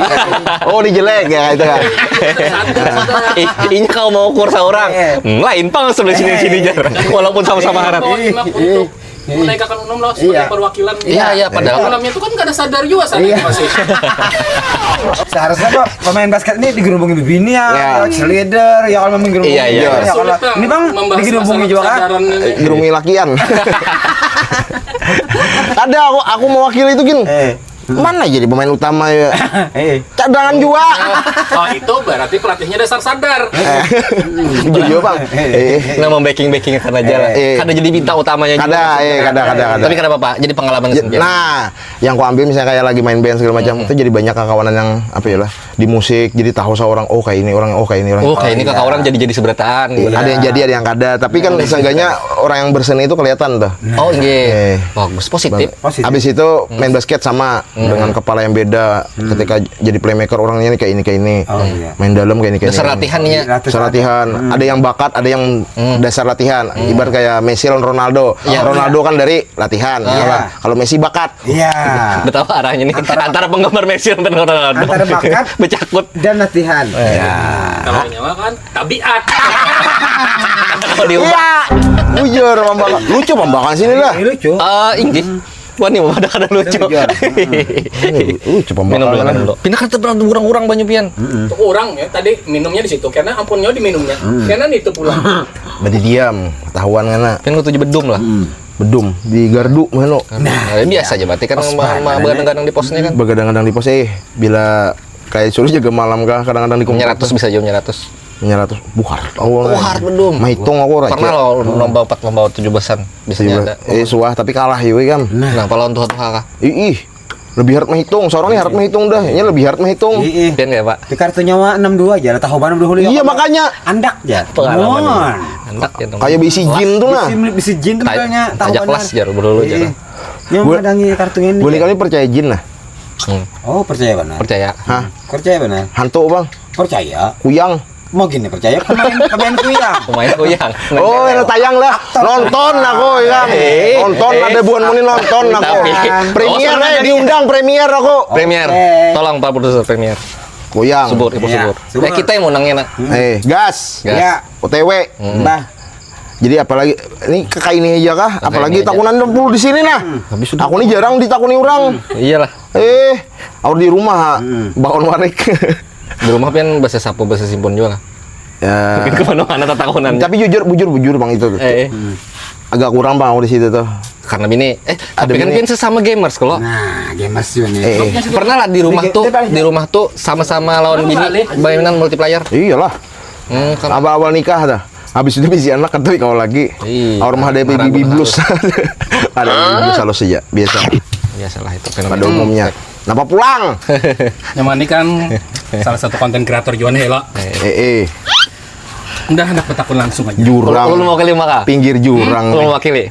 Oh, ini jelek ya itu kan. Sadar sudah. Ih, inya kalau mau ukur seorang, Eh. hmm, lain pang sebelah sini sini jar. Walaupun sama-sama harat. Mau lima puluh untuk menaikakan Unlam lah sebagai Iya. perwakilan. Iya, iya, padahal Unlamnya itu kan kada sadar juga saat Iya. itu masih. Seharusnya kok pemain basket ini digerubungi bibinian, Ya. ya, cheerleader, ya kalau main gerubung Iya, iya. ya, kalau Sulit, Bang, ini bang membahas digerubungi masalah juga kan? kesadaran ini. Gerungi lakian. Ada aku aku mewakili itu gin. Eh, Mana jadi pemain utama ya? eh, Cadangan juga. Oh, itu berarti pelatihnya dasar sadar. Jujur bang. Eh. Nah, membacking-backing kan aja lah. Eh. Kada jadi bintang utamanya juga. Kada, eh, kada, kada, kada. Tapi kada apa-apa, jadi pengalaman Ya, sendiri. nah, yang ku ambil misalnya kayak lagi main band segala macam itu jadi banyak kakawanan yang apa ya lah di musik jadi tahu seorang oh kayak ini orang oh kayak ini orang Oh, kayak ini kakak orang jadi jadi seberataan gitu. Ada yang jadi ada yang kada tapi kan seenggaknya orang yang berseni itu kelihatan tuh. Oh, iya. Eh. Bagus, positif. Positif. Habis itu main basket sama dengan kepala yang beda. Ketika jadi playmaker orangnya ini kayak ini kayak ini. Oh, iya. Main dalam kayak ini kayak Dasar ini. latihannya. Dasar latihan. Ada yang bakat, ada yang dasar latihan. Ibarat kayak Messi lawan Ronaldo. Iya. Ronaldo kan dari latihan. Iya. Kalau Messi bakat. Iya. Betapa arahnya nih antara, Antara penggemar Messi dan Ronaldo. Antara bakat Becakut. dan latihan. Ya. Kalau nyawa kan tabiat. Kalau diubah. Iya. Bujur pembakan. Lucu pembakan sini lah. Ini lucu. Eh, inggih. Wah, nih ada kada lucu. Jujur. Ini lucu Minum dulu, minum pembakan. Dulu. Pindah kan terberang urang-urang banyu pian. Orang ya tadi minumnya di situ karena ampunnya diminumnya. Karena itu pulang. Berarti diam, ketahuan ngana. Pian kudu bedum lah. Bedum di gardu mana? Nah, biasa aja berarti kan ma- ma- begadang-gadang di posnya kan. Begadang-gadang di pos eh bila kayak suruh jaga malam kah kadang-kadang di komplek. Nyeratus bisa jauh nyeratus. Nyeratus. Buhar. Oh, Buhar bedum. Mah hitung aku raja. Pernah lo lomba empat lomba tujuh besan biasanya ada. Eh suah tapi kalah ya kan. Nah, kalau tuha-tuha kah? Ih, ih. Lebih hard mah hitung, seorang ini hard mah hitung dah. Ini lebih hard mah hitung. Iya. Pian ya, Pak? Di kartu nyawa enam dua aja lah tahu mana dulu. Iya makanya Andak ya. Pengalaman. Nuan. Andak ya dong. Kayak bisi jin tuh nah. Bisi, bisi jin tuh Taj- kayaknya tahu Tajak mana. Las jar dulu jar. Iya. Yang megangi kartu ini. Boleh kali percaya jin lah. Hmm, Oh, percaya benar. Percaya. Hah? Percaya benar. Hantu bang. Percaya. Kuyang. Mau gini percaya pemain pemain kuyang. Pemain kuyang. Oh, yang tayang lah. Nonton aku ya. Eh, Nonton eh. Ada buhan muni nonton aku. Tapi- Premier Oh, eh diundang premier aku. Premier. Oke. Tolong Pak Produser Premier. Kuyang. Subur, ibu Iya, subur. subur. Eh, kita yang menangnya nak. Eh, gas. Gas. Ya. O T W. Bah. Jadi apalagi ini kayak ini aja kah? Apalagi ini aja. Takunan dulu di sini nah. Habis sudah. Aku ini jarang ditakuni orang. Iyalah. Eh, aku di rumah ha. Bakon warik. Di rumah pian bahasa sapu bahasa simpun juga lah. Ya. Mungkin kemana-mana tatakunan. Tapi jujur bujur bujur bang itu tuh. Eh, eh. Agak kurang bang aku di situ tuh. Karena bini eh Ada tapi kan bini. Pian sesama gamers kalau. Nah, gamers juga nih. Eh, eh. Pernah lah di rumah Di- tuh di- di rumah tuh sama-sama lawan bini Balik. mainan multiplayer. Iyalah. Hmm, kan Abah awal nikah dah. Habis itu bisi anak kan tapi kau lagi. Iya. Orang mah ada Marah baby gua blues. Ada baby blues halus aja biasa. Biasalah itu fenomena. Pada umumnya. Kenapa pulang? Nyaman ini kan salah satu konten kreator juga nih lo. Eh eh. Udah hendak bertakun langsung aja. Jurang. Ulun mewakili maka. Pinggir jurang. Ulun mewakili.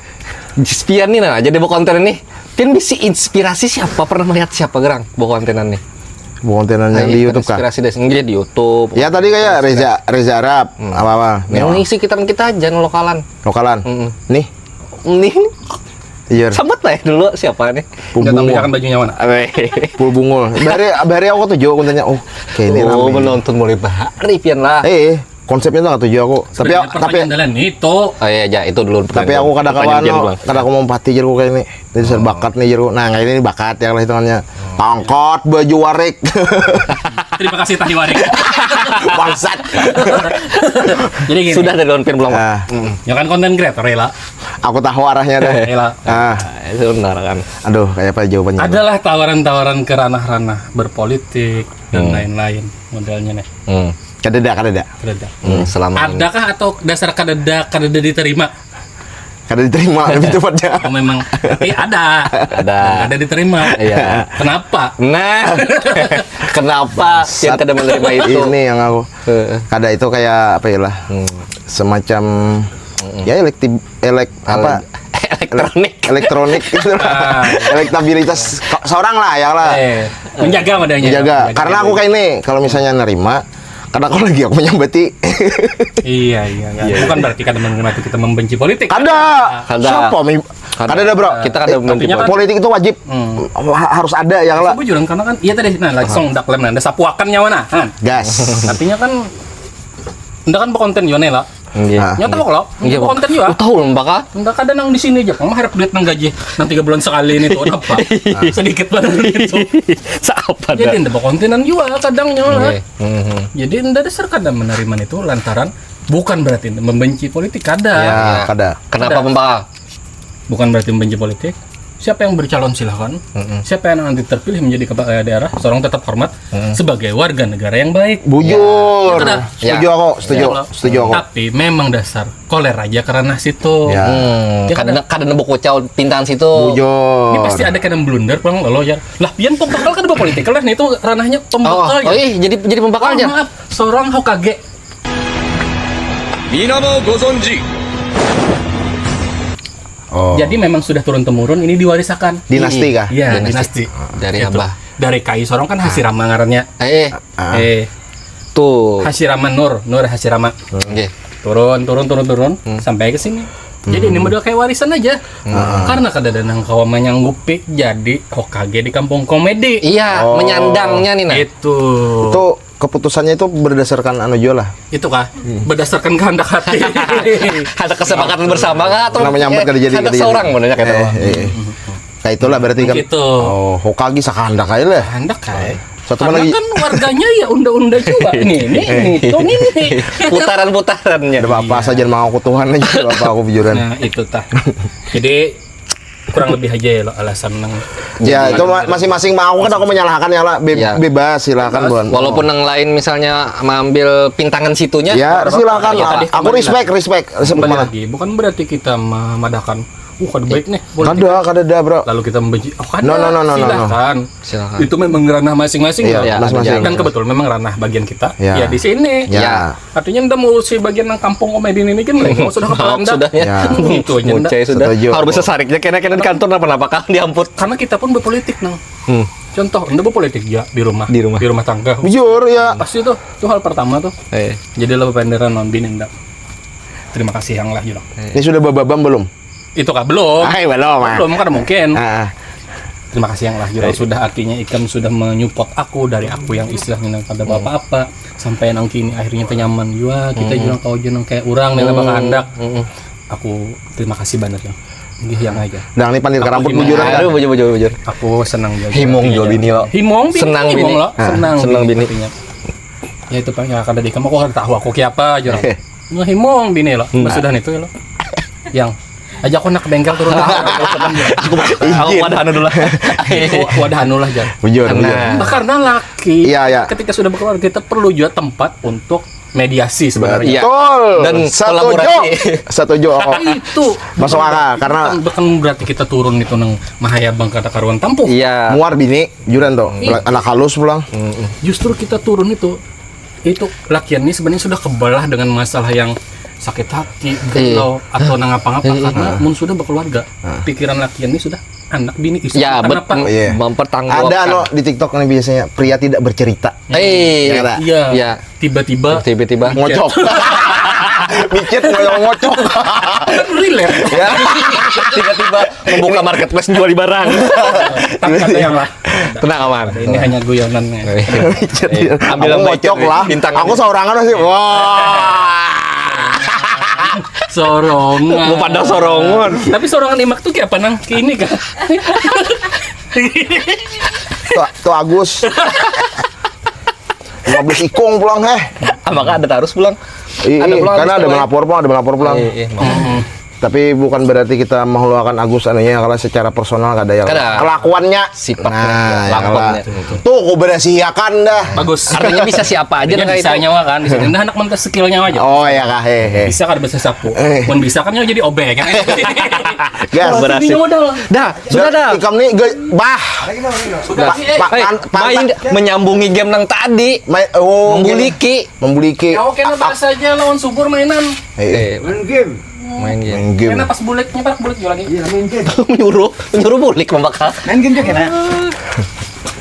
Pian nih nah jadi bawa konten nih. Pian bisi inspirasi siapa pernah melihat siapa gerang bawa kontenan nih. Bukan kontenan yang di YouTube kah? Inspirasi deh, enggak di YouTube. Ya tadi kayak Reza Reza Arab apa apa. Yang ngisi kita kita aja lokalan. Lokalan. Mm-mm. Nih. Nih Iya. Sambat lah ya dulu siapa nih? Pul Udah bungul. Tampilkan bajunya mana? Awe. Pul bungul. Bari bari aku tujuh aku tanya, "Oh, kayak ini Oh, rame." Menonton mulai bahari pian lah. Eh, eh, konsepnya tuh tujuh aku. Tapi Sebenarnya tapi pertanyaan dalam itu. Oh iya, aja itu dulu. tapi aku kada kawan Pertanyaan no, dulu. Kada aku mau pati jeruk kayak ini. Ini dasar bakat nih jeruk. Nah, kayak ini bakat yang lah hitungannya. Tongkot baju warik. Terima kasih Tahi Warik. Bangsat. Jadi gini. Sudah dari lawan pian belum? Ah, Ya kan konten kreator ya lah. Aku tahu arahnya dah. Ya lah. Ah, Ah, itu benar kan. Aduh, kayak apa jawabannya? Adalah tawaran-tawaran ke ranah-ranah berpolitik dan lain-lain modelnya nih. Hmm. Kadada, kadada. Kadada. Hmm, selama ini. Adakah atau dasar kadada, kadada diterima? Kada diterima lebih tepatnya. Oh, memang, tapi ada. Ada. Ada diterima. Iya. Kenapa? Nah, kenapa yang kada menerima itu? Ini yang aku. Heeh. Kada itu kayak apa ya lah? Semacam ya elekti elek apa? Elektronik. Elektronik gitu lah. Elektabilitas ko- seorang lah ya lah. Eh, menjaga madanya. Menjaga. Karena aku kayak ini, kalau misalnya nerima, karena aku lagi aku menyambati. Iya, iya, iya. Bukan berarti kada menerima itu kita membenci politik. Kada. Kada. Siapa mi? Kada ada, bro. Kita kada Eh, membenci artinya kan politik itu wajib. Ha- harus ada ya lah. Bujuran karena kan iya tadi nah langsung dak lem nah sapuakan nyawa nah. Han. Gas. Artinya kan ndak kan berkonten juga nih lah. Iya. Ah. Nyata kok lo, Iya, berkonten juga. Oh, tahu lembah kah? Ndak kada nang di sini aja, kamu harap duit nang gaji nang tiga bulan sekali ini tuh apa? Sedikit banget itu. Siapa Jadi dah? ndak berkontenan juga kadang nyawa. Oke. Mhm. Jadi ndak dasar kada menerima itu lantaran bukan berarti membenci politik kada. Ya, kada. Kenapa membakal? Bukan berarti membenci politik. Siapa yang bercalon silahkan. Siapa yang nanti terpilih menjadi kepala daerah, seorang tetap hormat sebagai warga negara yang baik. Bujur. Itu dah. Setuju Ya. aku, setuju. Iya, loh. Setuju aku. Tapi memang dasar koler aja karena situ. Ya. Hmm, Ya, kada kada nembok kucau pintangan situ. Bujur. Ini pasti ada kena blunder pulang lo ya. Lah pian pembakal kan berpolitik lah, nah itu ranahnya Oh, pembakal oh, ya. Ih, jadi jadi pembakal Oh, aja. Maaf, seorang Hokage. Minamo Gozonji. Oh. Jadi memang sudah turun temurun ini diwarisakan. Dinasti kah? Iya, dinasti. Dari Gitu. Abah. Dari Kai sorang kan Hashirama ngarannya. Eh, Ah. Eh, tuh. Hashirama Nur, Nur Hashirama. Oke. Turun, turun, turun, turun sampai ke sini. Jadi ini model kayak warisan aja. Karena kada ada nang kawa menyanggupi jadi Hokage di kampung komedi. Iya, Oh. menyandangnya nih nah. Itu. Itu keputusannya itu berdasarkan anu juga lah. Itu kah? Berdasarkan kehendak hati. Ada kesepakatan bersama kah atau Namanya ampet kada jadi, ada kada jadi. Seorang mana kata Eh, orang? eh, eh. Kayak itulah berarti kan. Gitu. Oh, Hokage sakahandak aja lah. Kehendak kayak. Satu Karena lagi. Kan warganya ya unda-unda juga. Nih, nih, nih, tuh nih, nih. Putaran-putarannya. Ada apa-apa saja jangan mau aku Tuhan aja, ada apa aku bujuran. Nah, itu tah. Jadi kurang lebih aja ya lo alasan nang Ya, itu ma- masing-masing mau kan aku menyalahkan ya lah. Be- Ya. Bebas silakan buan. Walaupun yang lain misalnya mengambil pintangan situnya, Ya, silakan. Ya, tadi Aku kembali respect, respect. Respect Kembali mana? Lagi, bukan berarti kita memadahkan, uh kada baik nih. Kada, kada ada, bro. Lalu kita membenci, oh kada. No, no, no, no, no, no. Silakan. Silakan. Itu memang ranah masing-masing. Iya, Loh. Ya, masing-masing. Dan kebetulan memang ranah bagian kita. Ya. Ya di sini. Ya. Artinya ndak mau si bagian nang kampung komedi ini kan sudah kepalang dah. Sudahnya. Ya. Itu aja ndak. Mucai sudah. Setuju. Harus besariknya kena kena di kantor apa apa kah diamput. Karena kita pun berpolitik nang. Hmm. Contoh, unda berpolitik ya di rumah. Di rumah. Di rumah tangga. Bujur ya. Pasti tuh, tuh hal pertama tuh. Eh. Jadi lo penderan non bini ndak. Terima kasih yang lah jurang. Ini sudah bababam belum? Itu kah belum? Ay, belum, ah. Belum kan mungkin. Ah, ah. Terima kasih yang lah jurang sudah artinya ikam sudah menyupport aku dari aku yang istilahnya nang kada apa-apa sampai nang kini akhirnya tenyaman jua kita jurang kau jurang kayak urang nih lah bakahandak. Aku terima kasih banyak ya. Ini yang aja. Dang ini pandir karamput gimana? Bujuran kan. Aduh, bujur bujur bujur. Aku senang juga. Himung artinya. jua bini lo. Himung bini, Senang himung bini. lo, Ah, senang, senang bini. Artinya. Ya itu paling ya kada di kamu aku kada tahu aku kiapa aja. Nggak himung bini lo. Sudah itu lo. Yang aja aku nak ke bengkel turun. Aku wadah anu dulu lah. Aku wadah anu lah jar. Bujur, bujur. Nah. Karena laki Iya, iya. Ketika sudah berkeluarga kita perlu juga tempat untuk mediasi sebenarnya. Iya. Betul. Dan Setuju. kolaborasi. Setuju aku. Itu Masuk akal karena bukan, bukan berarti kita turun itu nang mahaya bang kata karuan tampuh. Iya. Muar bini juran tuh. Anak halus pulang. Justru kita turun itu itu lakian ini sebenarnya sudah kebelah dengan masalah yang sakit hati, galau atau nang apa-apa karena mun sudah berkeluarga, pikiran lakian ini sudah anak bini istri Ya, bet- kenapa? Iya. Mempertanggungjawabkan. Ada anu di TikTok nih biasanya pria tidak bercerita. Eh. Ya, ada. Iya. Ya. Tiba-tiba Tiba-tiba. Ngocok. Micit ngocok. Kan relate. Ya. Tiba-tiba membuka marketplace jual barang. Tak kata yang lah. Tenang aman. Ini hanya guyonan ya. Eh, ambil Aku yang baik ngocok dari lah. Bintang. Aku seorangan sih. Wah. Sorongan. Mau pada sorongan. Tapi sorongan imak tuh kayak apa nang? Kayak ini kan. Tuh, tuh Agus. Lima belas ikung pulang heh. Apakah ada tarus pulang? Iya, Ada pulang karena habis ada itu, melapor pulang, ada melapor pulang. Iya, iya, mau. Tapi bukan berarti kita menghaluakan Agus anunya kalau secara personal kada ya. Kada. Kelakuannya. Sifatnya, Nah, ya lakonnya. lah. Tuh, ku berasihakan dah. Bagus. Artinya bisa siapa aja Jadi dah kayak bisa itu. nyawa kan di sini. Nah, anak mentah skill nyawa aja. Oh ya kah, hehe. Bisa kada bisa sapu. Eh. Mun bisa kan nyawa jadi obek kan. Gas. Berhasil. Ini modal. Dah, sudah dah. Ikam nih ge- bah. Sudah sih, eh. Pak Hei, pan- pan- main menyambungi game nang tadi. Main, oh, Membuliki. Membuliki. Ya oke, nah, bahas aja lawan subur mainan. Eh, Eh, Main game. main game. main game. Karena pas bulik, nyepak bulik juga lagi. Iya, main game. Menyuruh, menyuruh bulik membakar. Main game juga kena.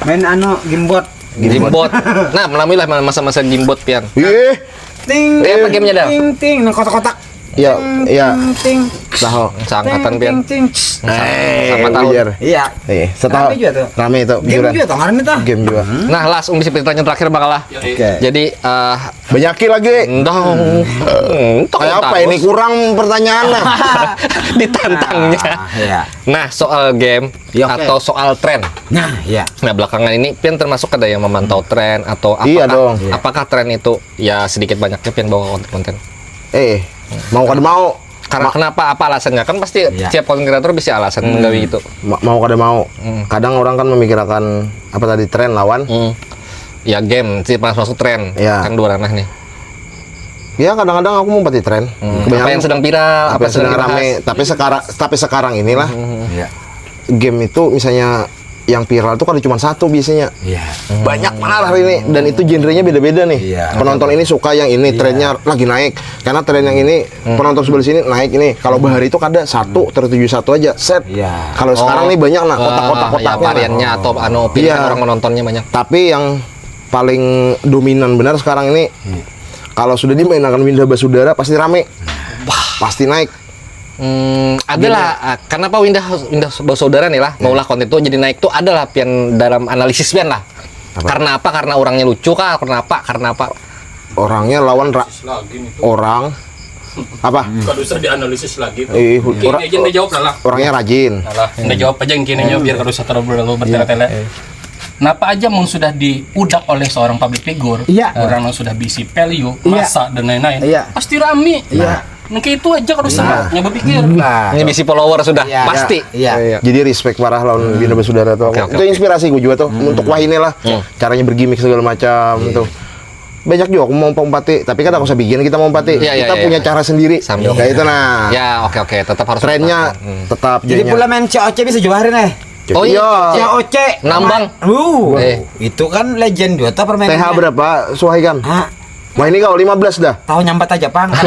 Main anu gamebot. Gamebot. Nah, melamilah masa-masa gamebot pian. Ih, Ting. Eh, apa gamenya dah? Ting ting, nah kotak-kotak. ya, ya. Ting ting. Tahu. Sangkatan Ting, pian. ting. Eh, Sama tahun. Bujur. Iya. Eh, setahu Rame juga tuh. Rame itu, Game bujuran. juga tuh, karena itu. Game juga. Nah, las umi pertanyaan terakhir bakal lah. Oke. Jadi eh Banyak lagi. Ndang. Kayak apa ini, kurang pertanyaan lah. Ditantangnya. Ah, iya. Nah, soal game Iya, oke. Atau soal tren. Nah, iya. Nah, belakangan ini pian termasuk ada yang memantau tren atau apakah Iya dong. apakah tren itu ya sedikit banyaknya pian bawa konten-konten. Eh, mau kada mau. Karena kenapa, apa alasannya? Kan pasti Iya. tiap konten kreator bisa alasan menggawe itu. Ma- mau kada mau. Kadang orang kan memikirkan apa tadi, tren lawan. Hmm. Ya game sih pas masuk tren. Iya. Kan dua ranah nih. Ya, kadang-kadang aku mau pati tren. Hmm. Apa yang sedang viral, Apa yang sedang rame. Tapi sekarang, tapi sekarang inilah Iya. Game itu misalnya yang viral tuh kada cuma satu biasanya. Iya. Banyak benar hari ini, dan itu genrenya beda-beda nih. Iya. Penonton ini suka yang ini, trennya lagi naik. Karena tren yang ini, penonton sebelah sini naik ini. Kalau bahari itu kada, satu, tertuju satu aja, set. Iya. Kalau sekarang nih banyak, nah, kotak-kotak-kotaknya. Ya, variannya atau anu pilihan Iya. Orang menontonnya banyak. Tapi yang paling dominan benar sekarang ini, kalau sudah dimainkan Winda Basudara, pasti rame. Pasti naik. Hmm, adalah ah, kenapa Winda Winda Basudara nih lah maulah konten itu jadi naik tuh adalah pian dalam analisis pian lah. Karena apa? Karena orangnya lucu kah? Karena apa? Karena apa? Orangnya lawan ra- Lagi nih. Orang apa? Kada usah dianalisis lagi tuh. Eh, Gini orang- aja, udah jawab lah lah. Orangnya rajin. Alah, udah jawab aja gini aja biar kada usah terlalu terlalu bertele-tele. Kenapa aja mun sudah diudak oleh seorang public figure, Iya. Orang yang sudah bisi value, Iya. Masa dan lain-lain, Iya. Pasti rame. Iya. Nah, kayak itu aja kada usah nggak berpikir. Nah. Ini bisi follower sudah Iya. pasti. Iya. Jadi respect parah lawan Winda Basudara tuh. Oke, oke, Itu oke. Inspirasi gue juga tuh untuk wahini lah. Caranya bergimmick segala macam tuh. Banyak juga aku mau umpati, tapi kan aku usah bikin kita mau umpati. Iya, iya, Kita iya. Punya cara sendiri. Sambil Kayak itu nah. Ya, oke, oke, tetap harus Trennya bertahan. Hmm. tetap Jadi jadinya. Pula main C O C bisa juga hari nih. Oh iya. Iya. C O C. Nambang. Uh, Eh. Itu kan legend juga tuh permainan. T H berapa, Suhaikan? Ah, Wah, ini kau lima belas dah. Tahu nyambat aja, Pang. Nah,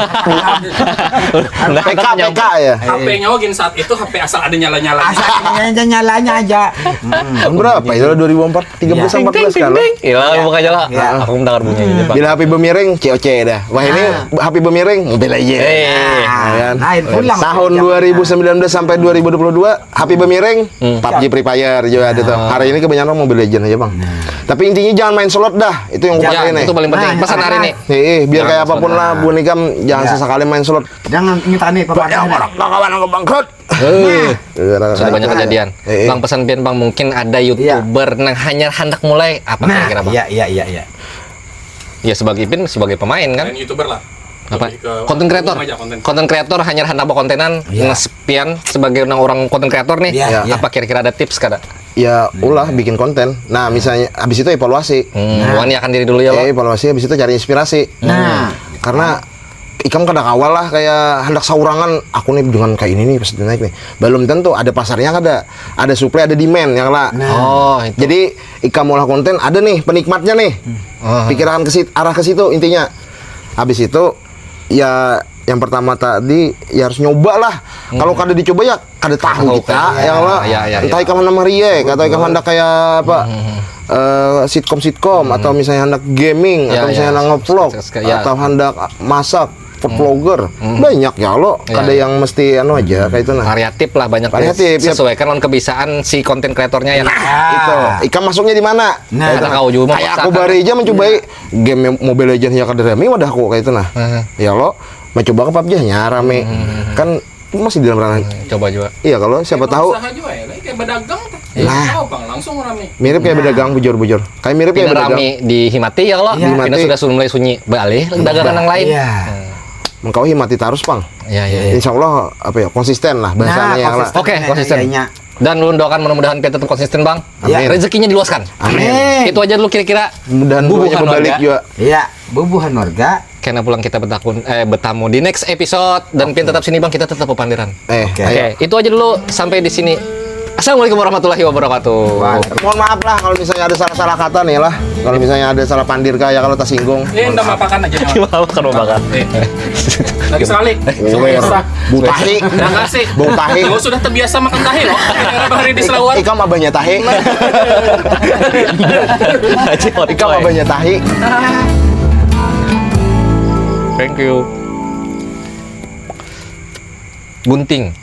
P K, P K ya. H P-nya gin saat itu H P asal ada nyala-nyala. Asal nyala-nyalanya aja. Tahun berapa itu? Dua ribu empat, tiga belas, Ting, empat ting, belas ting, kan? ting. Iya, buka aja lah. Iya. Aku mendengar bunyinya aja, Pak. Bila H P bemiring, C O C dah. Wah, ini H P bemiring, Mobile Legends. Eh. Ya kan? Lain pulang. Tahun dua ribu sembilan belas sampai dua ribu dua puluh dua, H P bemiring, PUBG, Free Fire juga ada tuh. Hari ini kebanyakan Mobile Legends aja, Bang. Tapi intinya jangan main slot dah. Itu yang Ya, kupakai nih. itu paling penting. Nah, Pesan hari ini. Eh, eh, biar kayak Jangan apapun slot. Lah, buat ikam jangan Ya. sesekali main slot. Jangan minta nih, Pak. Banyak orang kawan aku bangkrut. Eh, Gara-gara sudah banyak itu. kejadian. Eh, eh. Bang, pesan pian, Bang, mungkin ada YouTuber nang hanya hendak mulai apa Nah, kira-kira, Bang? Iya, iya, iya, iya. Ya sebagai Ipin sebagai pemain kan? Lain YouTuber lah. Apa? Lebih ke Konten kreator. Umum aja konten. Konten kreator hanya hendak berkontenan. Iya. Nah, pian sebagai orang konten kreator nih, Iya, iya. Apa kira-kira ada tips kada? Ya, ulah bikin konten. Nah, misalnya habis itu evaluasi. Hmm, wan akan diri dulu ya, Eh, Bang. Evaluasi habis itu cari inspirasi. Nah. Karena ikam kada kawal lah kayak hendak saurangan, aku nih dengan kayak ini nih pasti naik nih. Belum tentu ada pasarnya, kada ada supply, ada demand ya lah. Oh, itu. Jadi ikam olah konten, ada nih penikmatnya nih. Ah. Pikiran ke situ, arah ke situ intinya. Habis itu ya yang pertama tadi ya harus nyoba lah. Kalau kada dicoba ya kada tahu Tahu, kita kan? Ya lah. Iya, iya, Entah iya. Ikam hendak meriek atau ikam hendak kayak apa? Eh, sitkom-sitkom atau misalnya hendak gaming Ya, atau misalnya ya. hendak nge-vlog Suka-suka, ya. Atau hendak masak, food vlogger. Banyak ya lo, Iya, kada iya. Yang mesti anu aja kayak itu nah. Variatif lah, banyak. Variatif, ya. Sesuaikan dengan kebiasaan si konten kreatornya ya. Itu, ikam masuknya di mana? Nah. Kayak itu Kada kau juga Kayak aku memaksakan. Bari aja mencobai game Mobile Legends ya kada rame wadah aku kayak itu nah. Heeh. Ya lo mencoba ke PUBG nya rame. Kan masih di dalam ranah. Coba juga. Iya, kalau siapa tahu. Usaha juga ya, kayak berdagang tuh. Nah. Tahu, Bang, langsung rame. Mirip kayak berdagang, bujur-bujur. Kayak mirip kayak Pina berdagang. Rame dihimati ya kalau. Iya. Pina Himati. Sudah sudah mulai sunyi. Balik dagangan yang lain. Iya. Mengkau himati terus, Pang. Ya, ya, ya. Insya Allah apa ya, konsisten lah bahasanya Nah, ya lah. konsisten. Oke, Nah, konsisten. Iya. Dan lu doakan mudah-mudahan kita tetap konsisten, Bang. Amin. Rezekinya diluaskan. Amin. Itu aja dulu kira-kira. Mudahan Bubuhan duanya warga. Balik juga. Iya, bubuhan warga. Kena pulang kita betakun eh bertamu di next episode dan pian tetap sini, Bang, kita tetap papandiran. Eh, Oke. Oke, ayo. Itu aja dulu, sampai di sini. Assalamualaikum warahmatullahi wabarakatuh. Wah. Mohon maaf lah kalau misalnya ada salah-salah kata nih lah. Kalau misalnya ada salah pandir kayak kalau tersinggung. Eh, ndak mapakan aja. Gimana kalau makan? Eh, lagi sekali. Wer, bu tahi. Terima kasih. Bau tahi. Lo sudah terbiasa makan tahi loh. Hari di Selawar. Ikam abahnya tahi. Ikam abahnya tahi. Thank you. Gunting.